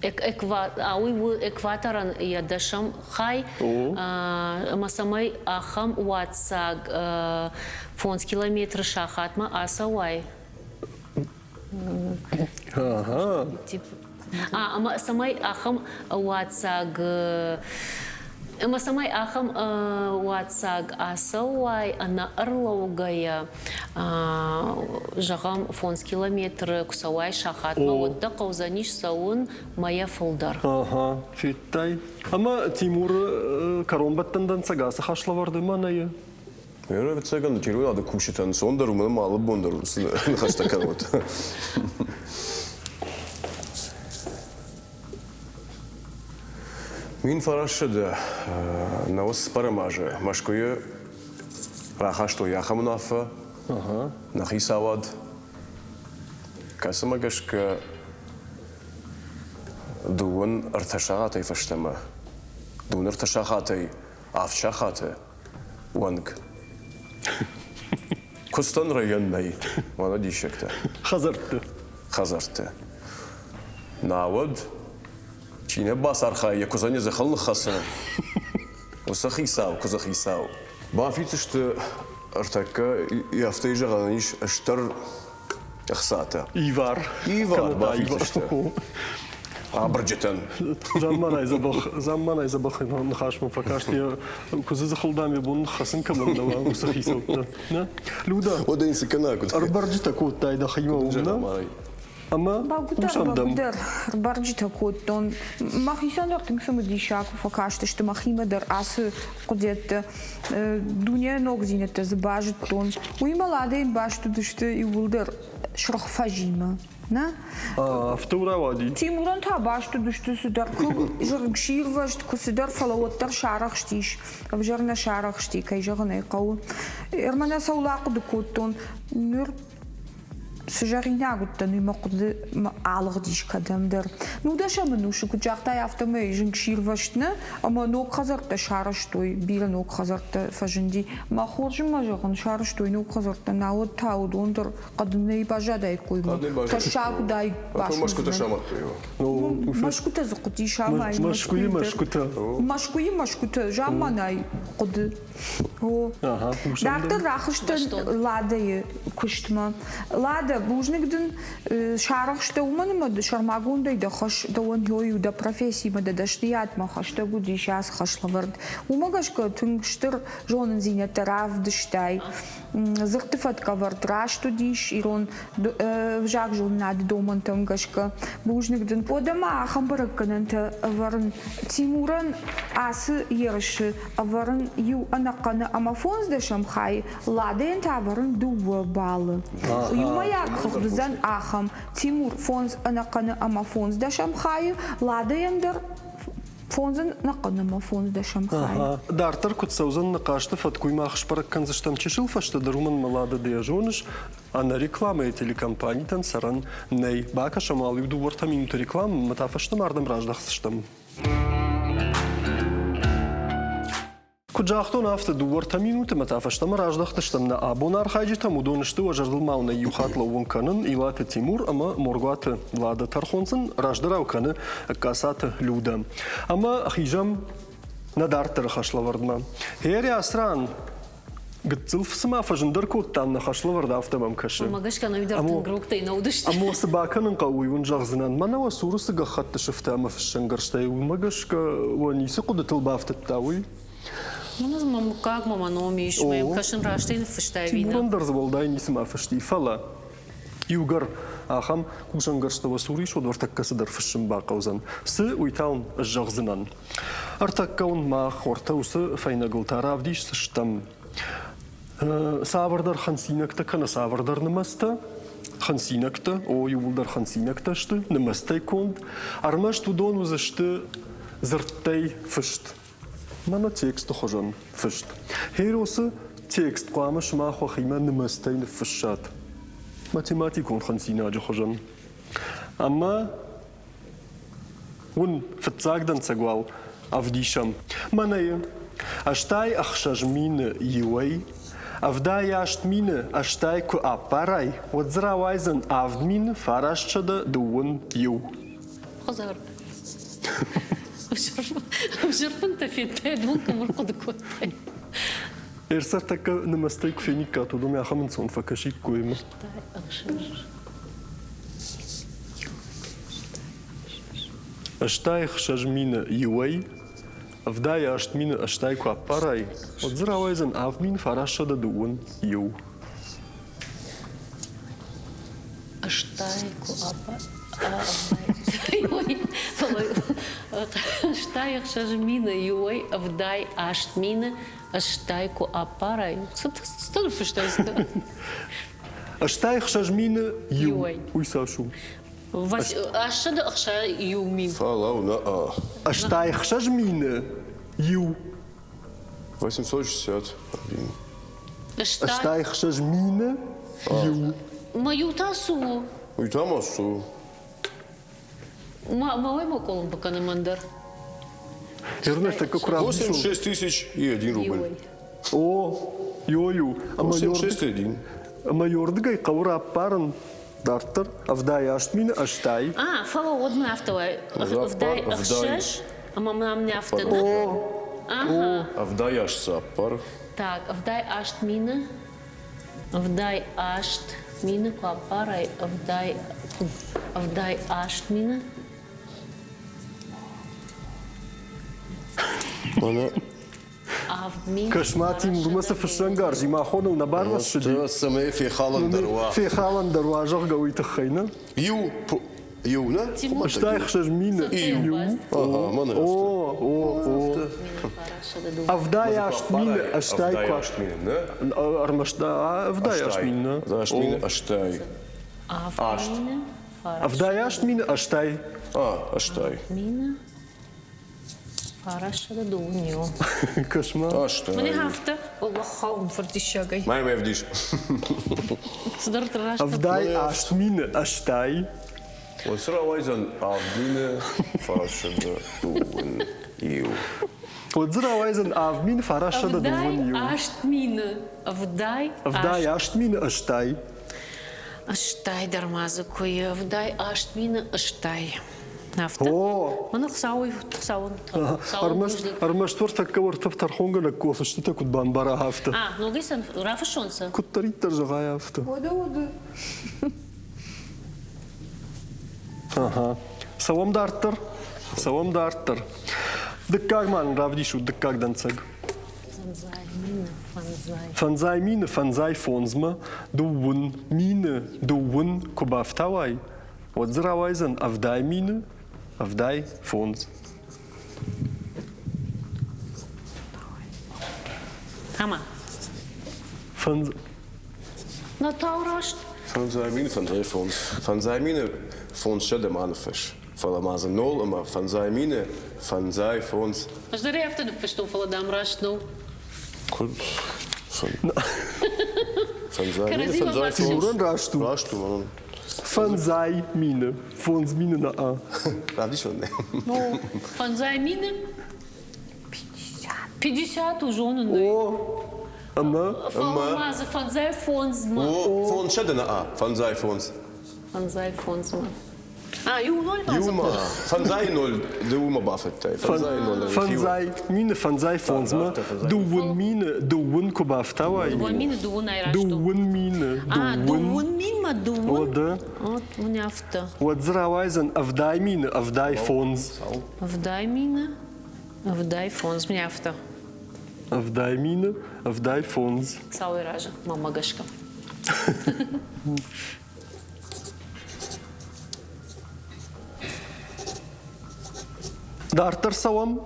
S2: уый у экваторӕн йӕ дӕсӕм хай. Ӕмӕ цӕмӕй ахӕм уадздзаг 5 километры сахатмӕ ацӕуай, Ӕмӕ цӕмӕй ахӕм уадздзаг ӕмӕ цӕмӕй ахӕм уадздзаг ацӕуай ӕнӕ ӕрлӕугӕйӕ, зӕгъӕм, 5 километры куы цӕуай сахатмӕ, уӕд дӕ хъӕудзӕнис цӕуын мӕйӕ фылдӕр.
S1: Ага, федтай. Ӕмӕ Тимуры кӕронбӕттӕн дӕнцӕг ацы хӕслӕвӕрды мӕнӕ
S3: Ӕвӕццӕгӕн, телеуынады кусджытӕ ӕнцондӕр уымӕн ӕмӕ алы бон дӕр уыцы ныхӕстӕ кӕнут. 1994 азы Мӕскуыйы рахастой ахӕм уынаффӕ, нӕ хицауад, кӕцымӕ гӕсгӕ дыууын ӕртӕ сахатӕй фӕстӕмӕ, дыууын ӕртӕ сахатӕй авд сахаты уӕнг. Куыстӕн район нӕй, мӕнӕ диссӕгтӕ.
S1: Хӕдзӕртты.
S3: Хӕдзӕртты. Науӕд, чи нӕ бацархайы йӕ куыдзӕн йӕ дзыхыл ныххӕцын, уыцы хицау, куыдзы хицау. Бафиддзысты ӕртӕккӕ, афтӕ зӕгъӕн ис, стыр ӕхцатӕ.
S1: Ивар.
S3: Ивар бафиддзысты. Абырджытӕн.
S1: Замманай дзӕбӕх, замманай дзӕбӕх ныхасмӕ фӕкаст йӕ куыдзы дзыхыл дам йӕ бон ныххӕцын кӕмӕн нӕ уа, уыцы хицӕуттӕ. Нӕ? Люда,
S3: Уӕдӕ йын цы кӕна, куыд?
S1: Ӕрбӕрджытӕ кодтай дӕхимӕ уым, нӕ? Ӕмӕ
S4: Бӕгуыдӕр, бӕгуыдӕр ӕрбӕрджытӕ кодтон. Мӕхицӕн дӕр тынг цымыдисаг фӕкастысты мӕхимӕ дӕр ацы хъуыдиӕттӕ. Дуне ногдзинӕдтӕ дзы базыдтон. Уыимӕ Ладӕйы баст уыдысты иууылдӕр сырх фӕзимӕ. Нӕ?
S1: Афтӕ рауади.
S4: Тимурӕн та баст уыдысты цыдӕр куы зынгсирвӕзт, куы цыдӕр, фӕлӕ уӕддӕр сарӕхстис. Ӕвзӕр нӕ сарӕхсти, кӕй зӕгъын ӕй хъӕуы. Ӕрмӕ цӕуыл ахъуыды кодтон, ныр цы зӕгъинаг уыдтӕн, уый мӕ хъуыды алыгъдис кӕдӕмдӕр. Нудӕсӕм ӕнусы, куыд загътай, афтӕмӕй зынгсирвӕзт нӕ, ӕмӕ ног хӕдзӕрттӕ сарӕзтой, бирӕ ног хӕдзӕрттӕ фӕзынди. Мӕ хорзмӕ зӕгъын, сарӕзтой ног хӕдзӕрттӕ, науӕд та уыдон дӕр хъӕдынӕй баззадаиккой. Тӕссаг уыдаид
S3: Мӕскуытӕ самадтой.
S4: Мӕскуытӕ дзы хъуыди самайын.
S1: Мӕскуыйы мӕскуытӕ.
S4: Мӕскуыйы мӕскуытӕ, замманай хъуыды. Дарддӕр рахызтӕн Ладӕйы куыстмӕ. Лада, бузныг дын сарӕхстӕ уымӕн ӕмӕ сӕрмагондӕй дӕ хӕс дӕуӕн у дӕ профессимӕ, дӕ дӕсныйадмӕ хӕстӕг уыдис ацы хӕслӕвӕрд. Уымӕ гӕсгӕ тынг стыр зонындзинӕдтӕ равдыстай. Дзырдты фӕткӕвӕрд раст уыдис ирон ӕвзагзонынады домӕнтӕм гӕсгӕ. Бузныг дын. Уӕдӕ ма ахӕм бӕрӕггӕнӕнтӕ ӕвӕрын Тимурӕн ацы ерысы ӕвӕрын иу ӕнӕхъӕны ӕмӕ фондздӕсӕм хай, Ладӕйӕн та ӕвӕрын дыууӕ баллы. Иумӕйаг хыгъд уыдзӕн ахӕм: Тимур фондз ӕнӕхъӕны ӕмӕ фондздӕсӕм хайы, Ладӕйӕн дӕр фондз ӕнӕхъӕн ӕмӕ фондздӕсӕм хайы.
S1: Дарддӕр куыд цӕудзӕн нӕ хъазты фӕткуй мах сбӕрӕг кӕндзыстӕм чысыл фӕстӕдӕр, уымӕн мӕ Лада ды йӕ зоныс, ӕнӕ рекламӕйы телекомпанитӕн цӕрӕн нӕй. Бакӕсӕм уал иу дыууӕ-ӕртӕ минуты рекламӕ ӕмӕ та фӕстӕмӕ ардӕм раздӕхдзыстӕм. Куыд загътон, афтӕ дыууӕ-ӕртӕ минуты ӕмӕ та фӕстӕмӕ раздӕхтыстӕм нӕ абон архайджытӕм. Уыдон сты уӕ зӕрдыл ма уын иу хатт лӕууын кӕнын Илаты Тимур ӕмӕ Моргуаты Влада. Тӕрхон сын раздӕрау кӕны Ӕгкацаты Людӕ. Ӕмӕ хизӕм нӕ дарддӕры хӕслӕвӕрдмӕ. Хери Асран Гыццыл цыма фӕзындӕр кодтам нӕ хӕслӕвӕрд, афтӕ мӕм кӕсы.
S2: Уымӕ гӕсгӕ нӕ дӕр тынг рогтӕй нӕ уыдысты.
S1: Ӕмӕ цы бакӕнын хъӕуы, уый уын зӕгъдзынӕн. Мӕнӕ уӕ цуры цы гӕххӕтты сыфтӕ ӕмӕ фыссӕнгӕрзтӕй, уымӕ гӕсгӕ уӕ ницы хъуыдытыл бафтыдта, уый?
S2: Мӕнӕ мӕ мыггагмӕ мӕ ном ис, мӕ йӕм кӕсын растӕй ныффыстай ӕви нӕ?
S1: Тимурӕн дӕр дзы уӕлдай ницыма фысти, фӕлӕ иугӕр ахӕм кусӕнгӕрзтӕ уӕ цуры ис, уӕд ӕртӕккӕ цыдӕр фыссын бахъӕудзӕн. Цы, уый та уын ӕз зӕгъдзынӕн. Ӕртӕккӕ уын мах хортӕ уыцы фӕйнӕгыл та равдисдзыстӕм цавӕрдӕр хынцинӕгтӕ кӕнӕ цавӕрдӕр нымӕцтӕ. Хынцинӕгтӕ, о, иууылдӕр хынцинӕгтӕ сты, нымӕцтӕй конд. Ӕрмӕст уыдон уыдзысты дзырдтӕй фыст. Мӕнӕ тексты хуызӕн фыст. Херосы текст хъуамӕ сымах уӕхимӕ нымӕцтӕй ныффыссат. Математикон хынцинаджы хуызӕн. Ӕмӕ Уын фыццаг дӕнцӕг уал ӕвдисӕм. Мӕнӕйы 86 000 иуӕй 78 000 80 куы аппарай, уӕд дзы рауайдзӕн 7921.
S2: Хъызар. Ӕвзӕр фынтӕ федтай, дон кӕм ӕрхъуыды кодтай?
S1: Ӕрцӕртӕккӕ нымӕцтӕй куы фениккат, уыдон ахӕм ӕнцон фӕкӕсиккой ӕмӕ. 86 000 иуӕй 78 000 80 куы аппарай, уӕд дзы рауайдзӕн 7921.
S2: Ӕстай куы аппарай, 86 000 иуӕй 78 000 80 куы аппарай, цы ныффыстай?
S1: 86 000 иу. Уый цас у?
S2: 861 000.
S3: Фӕлӕу, нӕ.
S1: 86 000 иу.
S3: 861.
S1: 86 000 иу.
S2: Ма иу та цы у?
S3: Уый та ма цы у?
S2: Ма ма ма къуылымпы кӕны мӕн дӕр.
S1: Ӕрмӕст куы равдисон.
S3: 86 тысяч и один рубль.
S1: О, йо-ю.
S3: 86 и один.
S1: Ӕмӕ ёрдыгӕй хъӕуы раппарын дарддӕр 78 000 80.
S2: А, фӕлӕ уӕд мын афтӕ уай. 76 ӕмӕ мӕм не афтӕ.
S1: О,
S2: Ага.
S3: 78 цы аппар.
S2: Так, 78 000. 78 000 куы аппарай, 78 000.
S3: Мӕнӕ
S1: Кӕс-ма, Тимурмӕ цы фыссӕнгарз и, махоныл нӕ барвӕссыди.
S3: Цӕмӕй фехалӕндӕр уа.
S1: Фехалӕндӕр уа, зӕгъгӕ, уый тыххӕй, нӕ?
S3: Иу, иу, нӕ?
S1: 86 000.
S3: Иу. Ага, мӕнӕ
S1: О, о, о. 78 000 80 куы.
S3: 78 000, нӕ?
S1: Ӕрмӕст 78 000, нӕ?
S3: 78 000 80.
S2: Аст.
S1: 78 000 80.
S3: А, 80.
S2: Мины. Фарасады дыууын
S1: Кӕс-ма.
S3: Астай.
S2: Мӕнӕ афтӕ, Аллах фыртиссагӕй.
S3: Мӕ ме вдис.
S2: Цыдӕр раст.
S1: 78 000 80.
S3: Уыцы рауайдзӕн 7921.
S1: Уӕд дзы рауайдзӕн 7921.
S2: 8 000. Ӕвдай.
S1: 78 000 80.
S2: 80 дӕр ма дзы куы 78 000 80. Афтӕ.
S1: О!
S2: Мӕнӕ Хуыцауӕй Хуыцауӕн.
S1: Ӕрмӕст ӕрмӕст уӕртӕккӕ уӕртӕ тӕрхонгӕнӕг куы фыстытӕ куыд бамбара, афтӕ.
S2: А, ногӕй сӕ рафыссон сӕ?
S1: Куыддӕриддӕр зӕгъай, афтӕ.
S4: Уӕдӕ, уӕдӕ.
S1: Ага. Цӕуӕм дарддӕр? Цӕуӕм дарддӕр. Дыккаг ма нын равдисут дыккаг дӕнцӕг.
S2: Фӕндзай мины, фӕндзай.
S1: Фӕндзай мины, фӕндзай фондзмӕ, дыууын мины, дыууын куы бафтауай, уӕд дзы рауайдзӕн 70 мины, 75.
S2: Ӕмӕ?
S1: Фӕндз...
S2: На тау раст.
S3: 50 мины, 55. 50 мины 500 ма ныффысс. Фӕлӕ ма дзы нол ӕмӕ 50 мины 55.
S2: Ӕз дӕр ӕй афтӕ ныффыстон, фӕлӕ дам раст нӕу.
S3: Куыд? 50 мины, 55.
S1: Тимурӕн раст у.
S3: Раст у, мӕнӕн.
S1: 50 мины. 5 мины на а.
S3: Равдисон нӕ.
S2: Ну, 50 мины? 50. 50 у зонын.
S1: О, ӕмӕ?
S2: Фӕлӕ ма дзы 55-мӕ.
S3: О, 500 на а. 55.
S2: 55-мӕ. А, иу ноль ма
S3: Иу ма. 50 ды уымӕ бафтыдтай. 50.
S1: 50 мины 55-мӕ 20 мины дыууын куы бафтауай.
S2: 2 мины дыууынӕй раст у.
S1: 20 мины
S2: А,
S1: дыууын.
S2: 20 минмӕ дыууын.
S1: Уӕдӕ?
S2: Вот, уын афтӕ.
S1: Уӕд дзы рауайдзӕн 70 мины 75.
S2: 70 мины 75 мин афтӕ.
S1: 70 мины 75.
S2: Цауй разы, мамӕ гӕсгӕ.
S1: Дарддӕр цӕуӕм?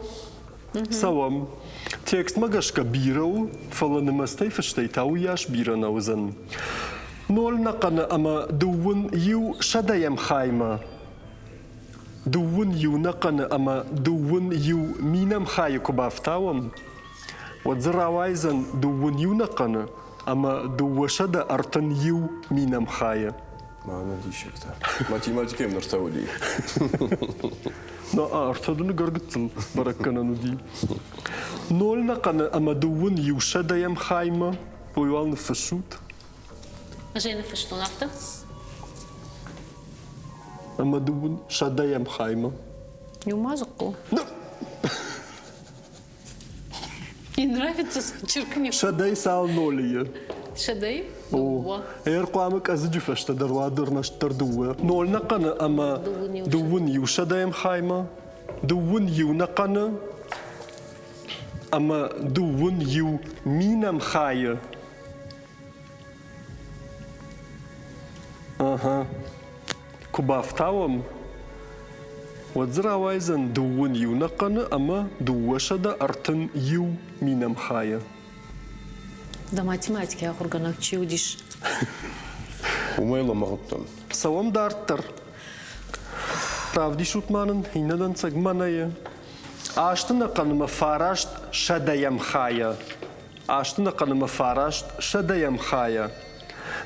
S1: Цӕуӕм. Текстмӕ гӕсгӕ бирӕ у, фӕлӕ нымӕцтӕй фыстӕй та уыйас бирӕ нӕ уыдзӕн. Ноль нӕхъӕны ӕмӕ 21 сӕдӕйӕм хаймӕ 21 нӕхъӕны ӕмӕ 21 минӕм хайы куы бафтауӕм, уӕд дзы рауайдзӕн 21 нӕхъӕны ӕмӕ 231 минӕм хайы.
S3: Мӕнӕ диссӕгтӕ. Математикӕйы ныртӕ уыди.
S1: На ӕртӕ дыны гӕргыццыл бӕрӕггӕнӕн уыди. Ноль нӕхъӕны ӕмӕ 21 сӕдӕйӕм хаймӕ уый уал ныффыссут.
S2: Ӕз ӕй ныффыстон афтӕ.
S1: Ӕмӕ 21 сӕдӕйӕм хаймӕ.
S2: Иу ма дзы хъӕуы. Не нравится чыркми.
S1: Сӕдӕй цал нолийы?
S2: Сӕдӕй? Дыууӕ.
S1: Ӕрхъуамы къӕдзыджы фӕстӕ дӕр уӕд ӕрмӕстдӕр дыууӕ. Ноль нӕхъӕны ӕмӕ 21 сӕдӕйӕм хаймӕ, 21 нӕхъӕны ӕмӕ 21 минӕм хайы. Ага. Куы бафтауӕм, уӕд дзы рауайдзӕн 21 нӕхъӕны ӕмӕ 231 минӕм хайы.
S2: Да математикӕйы ахуыргӕнӕг чи уыдис?
S3: Уымӕй лӕмӕгъ уыдтӕн.
S1: Цӕуӕм дарддӕр. Равдисут ма нын иннӕ дӕнцӕг мӕнӕйы. Азты нӕхъӕнмӕ фараст сӕдӕйӕм хайӕ. Азты нӕхъӕнмӕ фараст сӕдӕйӕм хайӕ.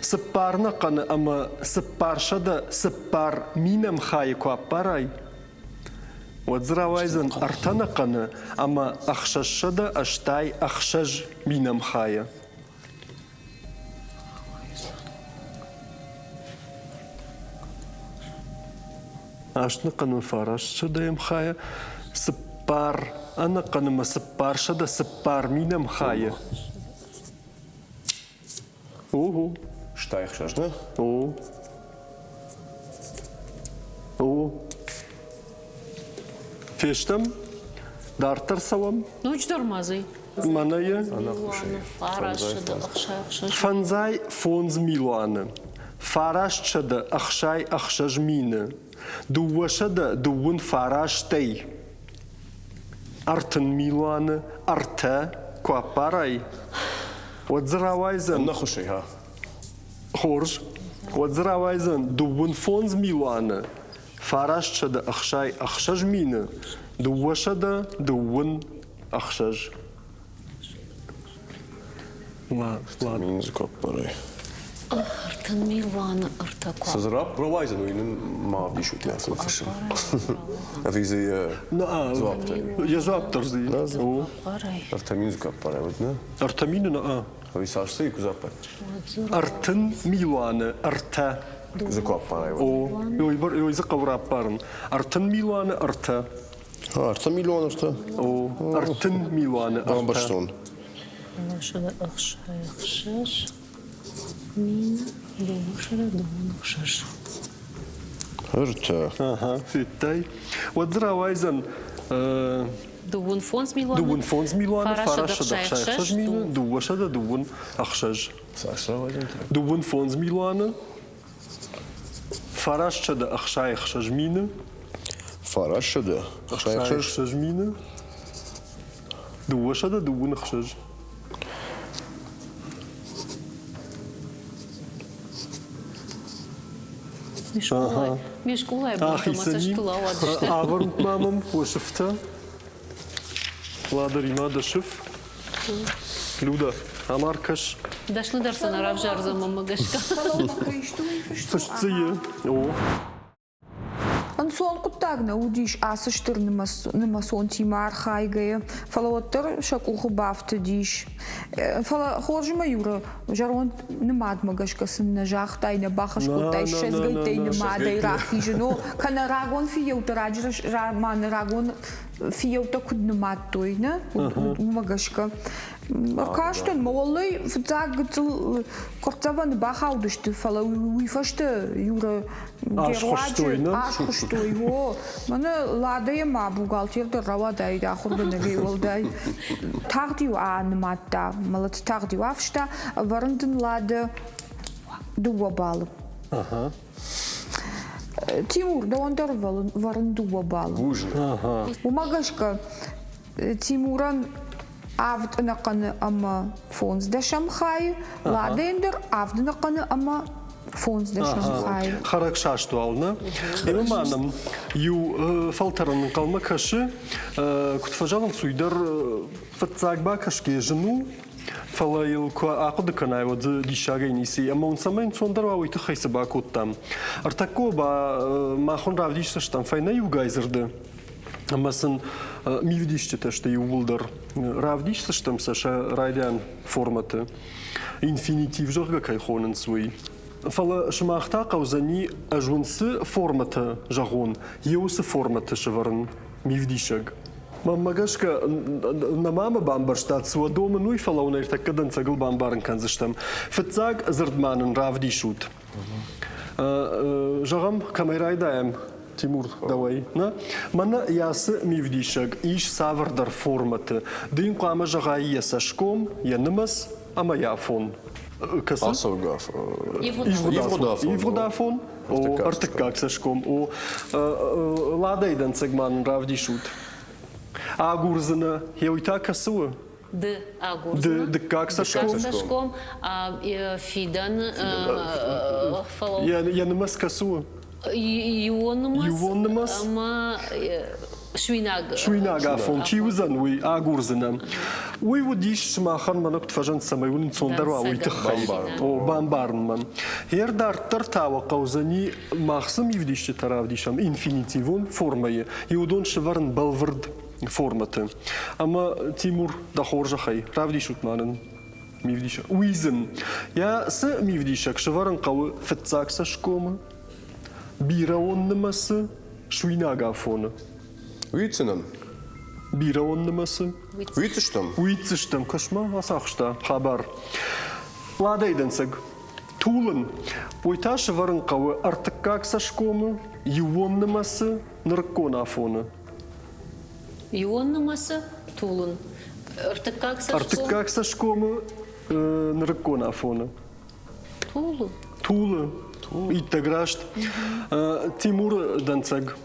S1: Цыппар нӕхъӕны ӕмӕ 404 минӕм хайы куы аппарай, уӕд дзы рауайдзӕн ӕртӕ нӕхъӕны ӕмӕ 686 минӕм хайы. Аст ныхъӕнмӕ фараст сӕдӕйӕм хайы, цыппар ӕнӕхъӕнмӕ 404 минӕм хайы. Ого.
S3: 66, нӕ?
S1: О. О. Фестӕм? Дарддӕр цӕуӕм?
S2: Ноджыдӕр ма дзы.
S1: Мӕнӕ йӕ? 55 милуаны, 966 мины, 229-ӕй 30 милуаны ӕртӕ куы аппарай, уӕд дзы рауайдзӕн...
S3: Нӕхуысӕй, ха?
S1: Хорз. Уӕд дзы рауайдзӕн 25 милуаны, 966 мины, 226. Ладно.
S3: Мин дзы куы аппарай.
S2: 30 милуаны ӕртӕ куы
S3: Цы дзы рауайдзӕн, уый нын ма ӕвдисут нӕ ацы ныффыссын. Ӕви дзы йӕ дзуапп дӕр?
S1: Йӕ дзуапп дӕр дзы.
S3: 3 мин дзы куы аппарай, уӕд нӕ?
S1: 3 мины нӕ.
S3: Ӕви цас дзы куы дзы аппарай?
S1: 30 милуаны ӕртӕ.
S3: Дзы куы аппарай, уӕд.
S1: О, ой дзы хъӕуы раппарын. 30 милуаны ӕртӕ.
S3: 3 милуаны ӕртӕ?
S1: О, 30 милуаны ӕртӕ.
S3: Бамбӕрстон.
S2: 666 мины 226.
S3: Ӕртӕ.
S1: Ага, федтай. Уӕд дзы рауайдзӕн
S2: 25 милуаны.
S1: 25 милуаны 966 мины 226.
S3: Цас рауайдзӕн?
S1: 25 милуаны 966 мины.
S3: 966
S1: мины 226.
S2: Ме скъолайы бонтӕ мӕ цӕстыл ауадысты.
S1: Ӕвӕрут ма мӕм уӕ сыфтӕ. Ладари-ма дӕ сыф. Люда, ам ӕркӕс.
S2: Дӕсныдӕр сӕ нӕ равзардзӕн мӕнмӕ гӕсгӕ.
S1: Фыст дзы и. О.
S4: Ӕнцон хъуыддаг нӕ уыдис ацы стыр нымӕцонтимӕ архайгӕйӕ, фӕлӕ уӕддӕр сӕ къухы бафтыдис. Фӕлӕ хорз ӕмӕ Юра зӕронд нымадмӕ гӕсгӕ сын нӕ загътай, нӕ бахӕс кодтай ссӕдзгӕйттӕй нымадӕй рахизын, о, кӕнӕ рагон фыййӕуттӕ раджы раманы рагон фыййӕуттӕ куыд нымадтой, нӕ, уымӕ гӕсгӕ. Ӕркастӕн, мӕ уӕллӕй фыццаг гыццыл къуырццӕвӕны бахаудысты, фӕлӕ уый фӕстӕ Юра
S1: Асхуыстой, нӕ?
S4: Асхуыстой, о. Мӕнӕ Ладӕйӕ ма бухгалтер дӕр рауадаид ахуыргӕнӕгӕй уӕлдай. Тагъд-иу анымадта, мӕлӕт тагъд-иу афыста, ӕвӕрын дын Ладӕ дыууӕ баллы. Тимур, дӕуӕн дӕр вӕрын дыууӕ баллы. Уымӕ гӕсгӕ Тимурӕн авд ӕнӕхъӕны ӕмӕ фондздӕсӕм хайы, Ладӕйӕн дӕр авд ӕнӕхъӕны ӕмӕ фондздӕсӕм хайы.
S1: Хӕрӕгсаст уал, нӕ? Ӕмӕ ма нӕм иу фӕлтӕрӕн ӕнхъӕлмӕ кӕсы, куыд фӕзӕгъынц, уый дӕр фыццаг бакӕсгӕ зын у, фӕлӕ йыл куы ахъуыды кӕнай, уӕд дзы диссагӕй ницы и. Ӕмӕ уын цӕмӕй ӕнцондӕр уа, уый тыххӕй цы бакодтам? Ӕртӕккӕ ба мах уын равдисдзыстӕм фӕйнӕ иугай дзырды ӕмӕ сын мивдисджытӕ сты иууылдӕр. Равдисдзыстӕм сӕ сӕ райдиан формӕты. Инфинитив, зӕгъгӕ, кӕй хонынц, уый. Фӕлӕ сымах та хъӕудзӕни, ӕз уын цы формӕтӕ зӕгъон, йе уыцы формӕты сӕвӕрын мивдисӕг. Мӕнмӕ гӕсгӕ, нӕма мӕ бамбӕрстат, цы уӕ домын, уый, фӕлӕ уын ӕртӕккӕ дӕнцӕгыл бамбарын кӕндзыстӕм. Фыццаг дзырд ма нын равдисут. Зӕгъӕм, кӕмӕй райдайӕм, Тимур, дӕуӕй, нӕ? Мӕнӕ ацы мивдисӕг ис цавӕрдӕр формӕты. Ды йын хъуамӕ зӕгъай йӕ цӕсгом, йӕ нымӕц ӕмӕ йӕ афон. Кӕцы?
S3: Ацӕугӕ
S1: Ивгъуыд афон. Ивгъуыд афон. О, ӕртыккаг цӕсгом. О, Ладӕйы дӕнцӕг ма нын равдисут. Агурдзынӕ, уый та кӕцы у?
S2: Ды агурдзынӕ.
S1: Дыккаг цӕсгом.
S2: Цӕсгом, фидӕн фӕлӕ.
S1: Йӕ нымӕц кӕцы у?
S2: Иуон нымӕц.
S1: Иуон нымӕц.
S2: Ӕмӕ суинаг.
S1: Суинаг афон чи уыдзӕн, уый агурдзынӕ. Уый уыдис сымахӕн мӕнӕ куыд фӕзынд, цӕмӕй уын ӕнцондӕр уа, уый тыххӕй. О, бамбарынмӕ. Гъер дарддӕр та уӕ хъӕудзӕни мах цы мивдисджытӕ равдисӕм инфинитивон формӕйы, иуыдон сӕвӕрын бӕлвырд формӕты. Ӕмӕ, Тимур, дӕ хорзӕхӕй, равдисут ма нын мивдисӕг. Уидзын. Йӕ цы мивдисӕг сӕвӕрын хъӕуы фыццаг цӕсгомы, бирӕон нымӕцы, суинаг афоны.
S3: Уидзынӕн.
S1: Бирӕон нымӕцы.
S3: Уидзыстӕм.
S1: Уидзыстӕм. Кӕс-ма, ацахста хабар. Ладӕй дӕнцӕг. Тулын. Уый та сӕвӕрын хъӕуы ӕртыккаг цӕсгомы, иууон нымӕцы, нырыккон афоны.
S2: Иуон нымӕцы тулын. Ӕртыккаг цӕсгом.
S1: Ӕртыккаг цӕсгомы нырыккон афоны.
S2: Тулы.
S1: Тулы. Иттӕг раст. Тимуры дӕнцӕг.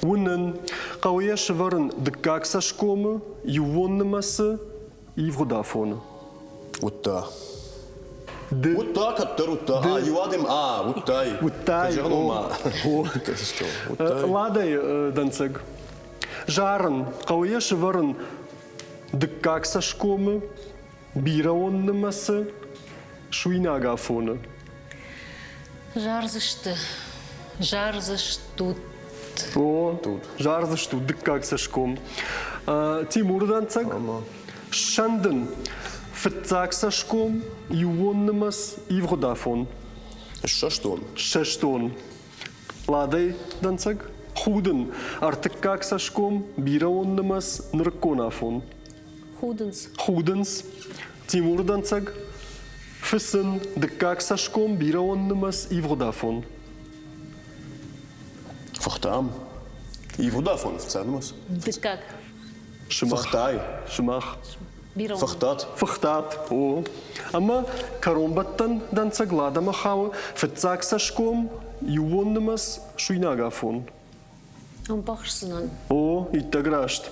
S1: Уынын. Хъӕуы йӕ сӕвӕрын дыккаг цӕсгомы, иууон нымӕцы, ивгъуыд афоны.
S3: Уыдта.
S1: Ды.
S3: Уыдта, кӕддӕр уыдта. А, иу адӕм, а, уыдтай.
S1: Уыдтай.
S3: Зӕгъын ма.
S1: Ладӕйы дӕнцӕг. Зарын, хъӕуы йӕ сӕвӕрын дыккаг цӕсгомы, бирӕон нымӕцы, суинаг афоны.
S2: Зардзысты. Зардзыстут.
S1: О, зардзыстут дыккаг цӕсгом. Тимуры дӕнцӕг. Ссӕндын. Фыццаг цӕсгом, иууон нымӕц, ивгъуыд афон.
S3: Ссӕстон.
S1: Ссӕстон. Ладӕй дӕнцӕг. Худын. Ӕртыккаг цӕсгом, бирӕон нымӕц, нырыккон афон.
S2: Худынц.
S1: Худынц. Тимуры дӕнцӕг. Фысын. Дыккаг цӕсгом, бирӕон нымӕц, ивгъуыд афон.
S3: Фыхтам. Ивгъуыд афон фыццаг нымӕц.
S2: Дыккаг.
S3: Фыхтай.
S1: Сымах.
S3: Фыхтат.
S1: Фыхтат, о. Ӕмӕ кӕронбӕттӕн дӕнцӕг Ладӕмӕ хауы фыццаг цӕсгом, иууон нымӕц, суинаг афон.
S2: Ӕмбӕхсдзынӕн.
S1: О, иттӕг раст.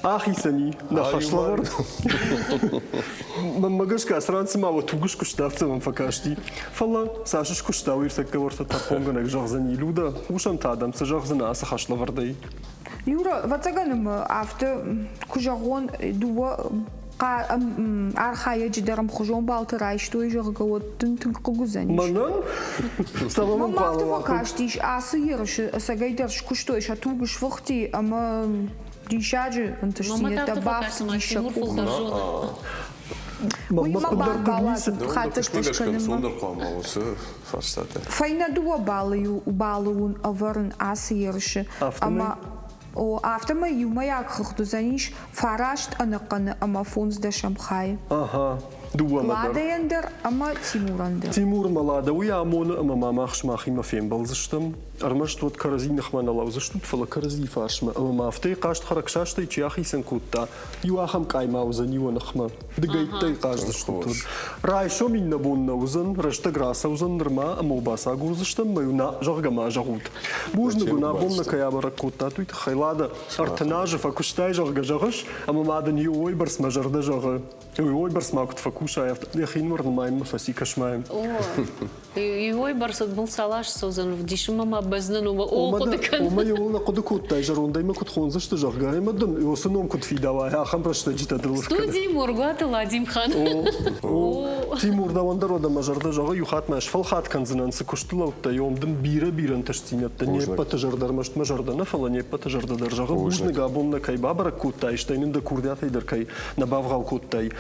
S1: Ахицӕни нӕ хӕслӕвӕрд. Мӕнмӕ гӕсгӕ, цы ран цыма уӕ туг скуыста, афтӕ мӕм фӕкасти. Фӕлӕ цас скуыста, уый ӕртӕккӕ уӕртӕ тӕрхонгӕнӕг зӕгъдзӕни. Людӕ, хъусӕм та дӕм, цы зӕгъдзынӕ ацы хӕслӕвӕрдӕй?
S4: Юра, ӕвӕццӕгӕн ӕмӕ афтӕ куы зӕгъон, дыууӕ архайӕджы дӕр ӕмхуызон балты райстой, зӕгъгӕ, уӕд дын тынг хъыг уыдзӕнис.
S1: Мӕнӕн? Цӕмӕн
S4: Мӕм афтӕ фӕкастис, ацы ерысы ӕцӕгӕйдӕр скуыстой, сӕ туг сфыхти ӕмӕ диссаджы ӕнтыстдзинӕдтӕ бафтыдис сӕ къухы. Уый ма бауадзут хатдзӕгтӕ скӕнынмӕ. Фӕйнӕ дыууӕ баллы уын ӕвӕрын ацы ерысы ӕмӕ О, афтӕмӕй иумӕйаг хыгъд уыдзӕнис фараст ӕнӕхъӕны ӕмӕ фондздӕсӕм хайы.
S1: Ага, дыууӕмӕ дӕр.
S4: Ладӕйӕн дӕр ӕмӕ Тимурӕн дӕр.
S1: Тимурмӕ Лада уый амоны ӕмӕ ма мах сымахимӕ фембӕлдзыстӕм. Ӕрмӕст уӕд кӕрӕдзи ныхмӕ нӕ лӕудзыстут, фӕлӕ кӕрӕдзийы фарсмӕ. Ӕмӕ ма афтӕ хъазт хӕрӕгсастӕй чи ахицӕн кодта, иу ахӕм къаймӕ уыдзӕни уӕ ныхмӕ. Дыгӕйттӕй хъаздзыстут. Райсом иннӕ бон нӕ уыдзӕн, рӕстӕг рацӕудзӕн нырма ӕмӕ бацагурдзыстӕм, мӕ на, зӕгъгӕ ма зӕгъут. Бузныг уын, абон нӕ кӕй абӕрӕг кодтат, уый тыххӕй. Лада, 30 азы фӕкуыстай, зӕгъгӕ, зӕгъыс, ӕмӕ ма дын иу уойбӕрц мӕ зӕрдӕ зӕгъы. Уый бӕрц ма куыд фӕкусай, афтӕ йӕхинымӕр нымайынмӕ фӕци кӕсмӕ.
S2: Иой бӕрц мыл цал аз цӕудзӕн, вдисынмӕ ма бӕзнын, уымӕ о хъуыды кӕнын.
S1: Омӕ иуыл нӕ хъуыды кодтай, зӕрондӕй мӕ куыд хондзысты, зӕгъгӕ, ӕмӕ дын уыцы ном куыд фидауа, ахӕм рӕстӕджытӕ дыл
S2: Студийы Моргуаты Ладимхан.
S1: О, Тимур, дӕуӕн дӕр уӕдӕ мӕ зӕрдӕ зӕгъы, иу хатт мӕ сфӕлхат кӕндзынӕн, цы куысты лӕудтӕ, ом дын бирӕ-бирӕ ӕнтыстдзинӕдтӕ не ппӕты зӕрдӕ ӕрмӕст мӕ зӕрдӕ нӕ, фӕлӕ не ппӕты зӕрдӕ дӕр зӕгъы. Бузныг, абон нӕ кӕй бабӕрӕг кодтай, стӕй нын дӕ курдиатӕй дӕр кӕй нӕ бавгъау кодтай,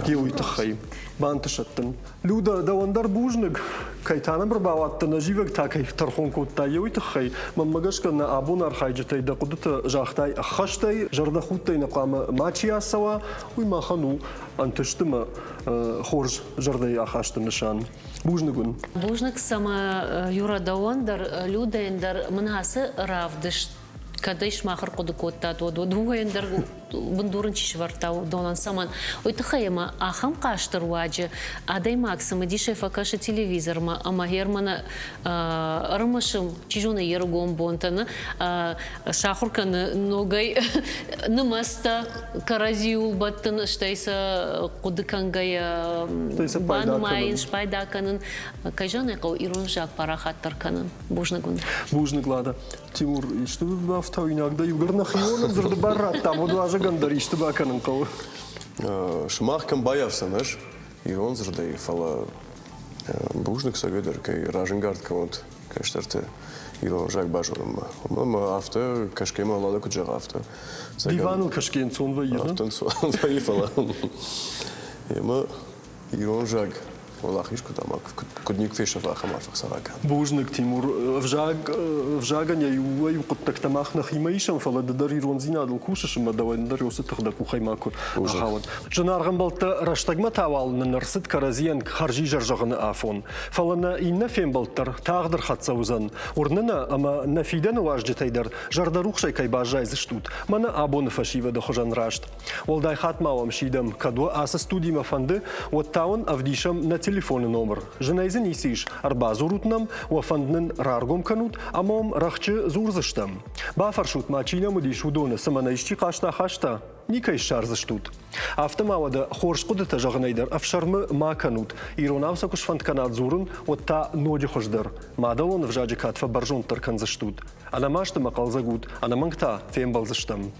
S1: йе уый тыххӕй. Бантысӕд дын. Люда, дӕуӕн дӕр бузныг, кӕй та нӕм ӕрбауадтӕ, нӕ зивӕг та кӕй тӕрхон кодтай, уый тыххӕй. Мӕнмӕ гӕсгӕ нӕ абон архайджытӕй дӕ хъуыдытӕ загътай ӕххӕстӕй, зӕрдӕхудтӕй нӕ хъуамӕ мачи ацӕуа, уый махӕн у ӕнтысты мӕ хорз зӕрдӕйы ахасты нысан. Бузныг уын.
S2: Бузныг сӕмӕ Юра дӕуӕн дӕр, Людӕйӕн дӕр мын ацы равдыст кӕд ӕй сымах ӕрхъуыды кодтат, уӕд уӕд уымӕн дӕр бындур ын чи сӕвӕрдта, уыдонӕн цӕмӕн? Уый тыххӕй ӕмӕ ахӕм хъазты руаджы адӕймаг цымыдисӕй фӕкӕсы телевизормӕ ӕмӕ Германы ӕрымысы, чи зоны, йе рыгон бонтӕ сахуыр кӕны ногӕй нымӕцтӕ кӕрӕдзиуыл бӕттын, стӕй сӕ хъуыды кӕнгӕйӕ банымайын, спайда кӕнын. Кӕй зӕгъын ӕй хъӕуы, ирон ӕвзаг парахатдӕр кӕнын. Бузныг уын.
S1: Бузныг, Лада. Тимур, исты бафтауинаг дӕ иугӕр нӕхионӕн дзырды бар радтам, уӕд уазӕгӕн дӕр исты бакӕнын хъӕуы.
S3: Сымах кӕм баййафдзӕн ӕз ирон дзырдӕй, фӕлӕ бузныг Саведӕр, кӕй разӕнгард кӕнут кӕстӕрты ирон ӕвзаг базонынмӕ. Уымӕн ӕмӕ афтӕ кӕсгӕ мӕ Лада куыд зӕгъа, афтӕ.
S1: Диваныл кӕсгӕ ӕнцон вӕййы,
S3: Афтӕ ӕнцон вӕййы, фӕлӕ ӕмӕ ирон ӕвзаг уӕлахиз куыд ӕмӕ куыд никуы фесӕфа, ахӕм арф ӕхсарӕг.
S1: Бузныг, Тимур. Ӕвзаг, ӕвзагӕн йӕ иуӕй-иу хъуыддӕгтӕ мах нӕхимӕ исӕм, фӕлӕ ды дӕр ирондзинадыл кусыс ӕмӕ дӕуӕн дӕр уыцы тых дӕ къухӕй макуы ахауӕд. Зынаргъ ӕмбӕлттӕ, рӕстӕгмӕ та уал нын ӕрцыд кӕрӕдзийӕн хӕрзизӕр зӕгъыны афон. Фӕлӕ нӕ иннӕ фембӕлд дӕр тагъд ӕрхӕццӕ уыдзӕн. Уырны нӕ, ӕмӕ нӕ фидӕны уазджытӕй дӕр зӕрдӕрухсӕй кӕй баззайдзыстут, мӕнӕ абоны фӕсивӕды хуызӕн раст. Уӕлдай хатт ма уӕм сидӕм, кӕд уӕ ацы студимӕ фӕнды, уӕд та уын ӕвдисӕм нӕ телефоны номыр. Зынӕй дзы ницы ис, ӕрбадзурут нӕм, уӕ фӕнд нын раргом кӕнут ӕмӕ уӕм рӕхджы дзурдзыстӕм. Бафӕрсут ма, чи нӕм уыдис, уыдоны, цымӕ нӕ исчи хъаст ахаста? Никӕй ссардзыстут. Афтӕ ма уӕдӕ хорз хъуыдытӕ зӕгъынӕй дӕр ӕфсӕрмы ма кӕнут. Иронау сӕ куы сфӕнд кӕнат дзурын, уӕд та ноджы хуыздӕр. Мадӕлон ӕвзаджы кад фӕбӕрзонддӕр кӕндзыстут. Ӕнӕмаст ӕмӕ хъӕлдзӕг ут, ӕнӕмӕнг та фембӕлдзыстӕм.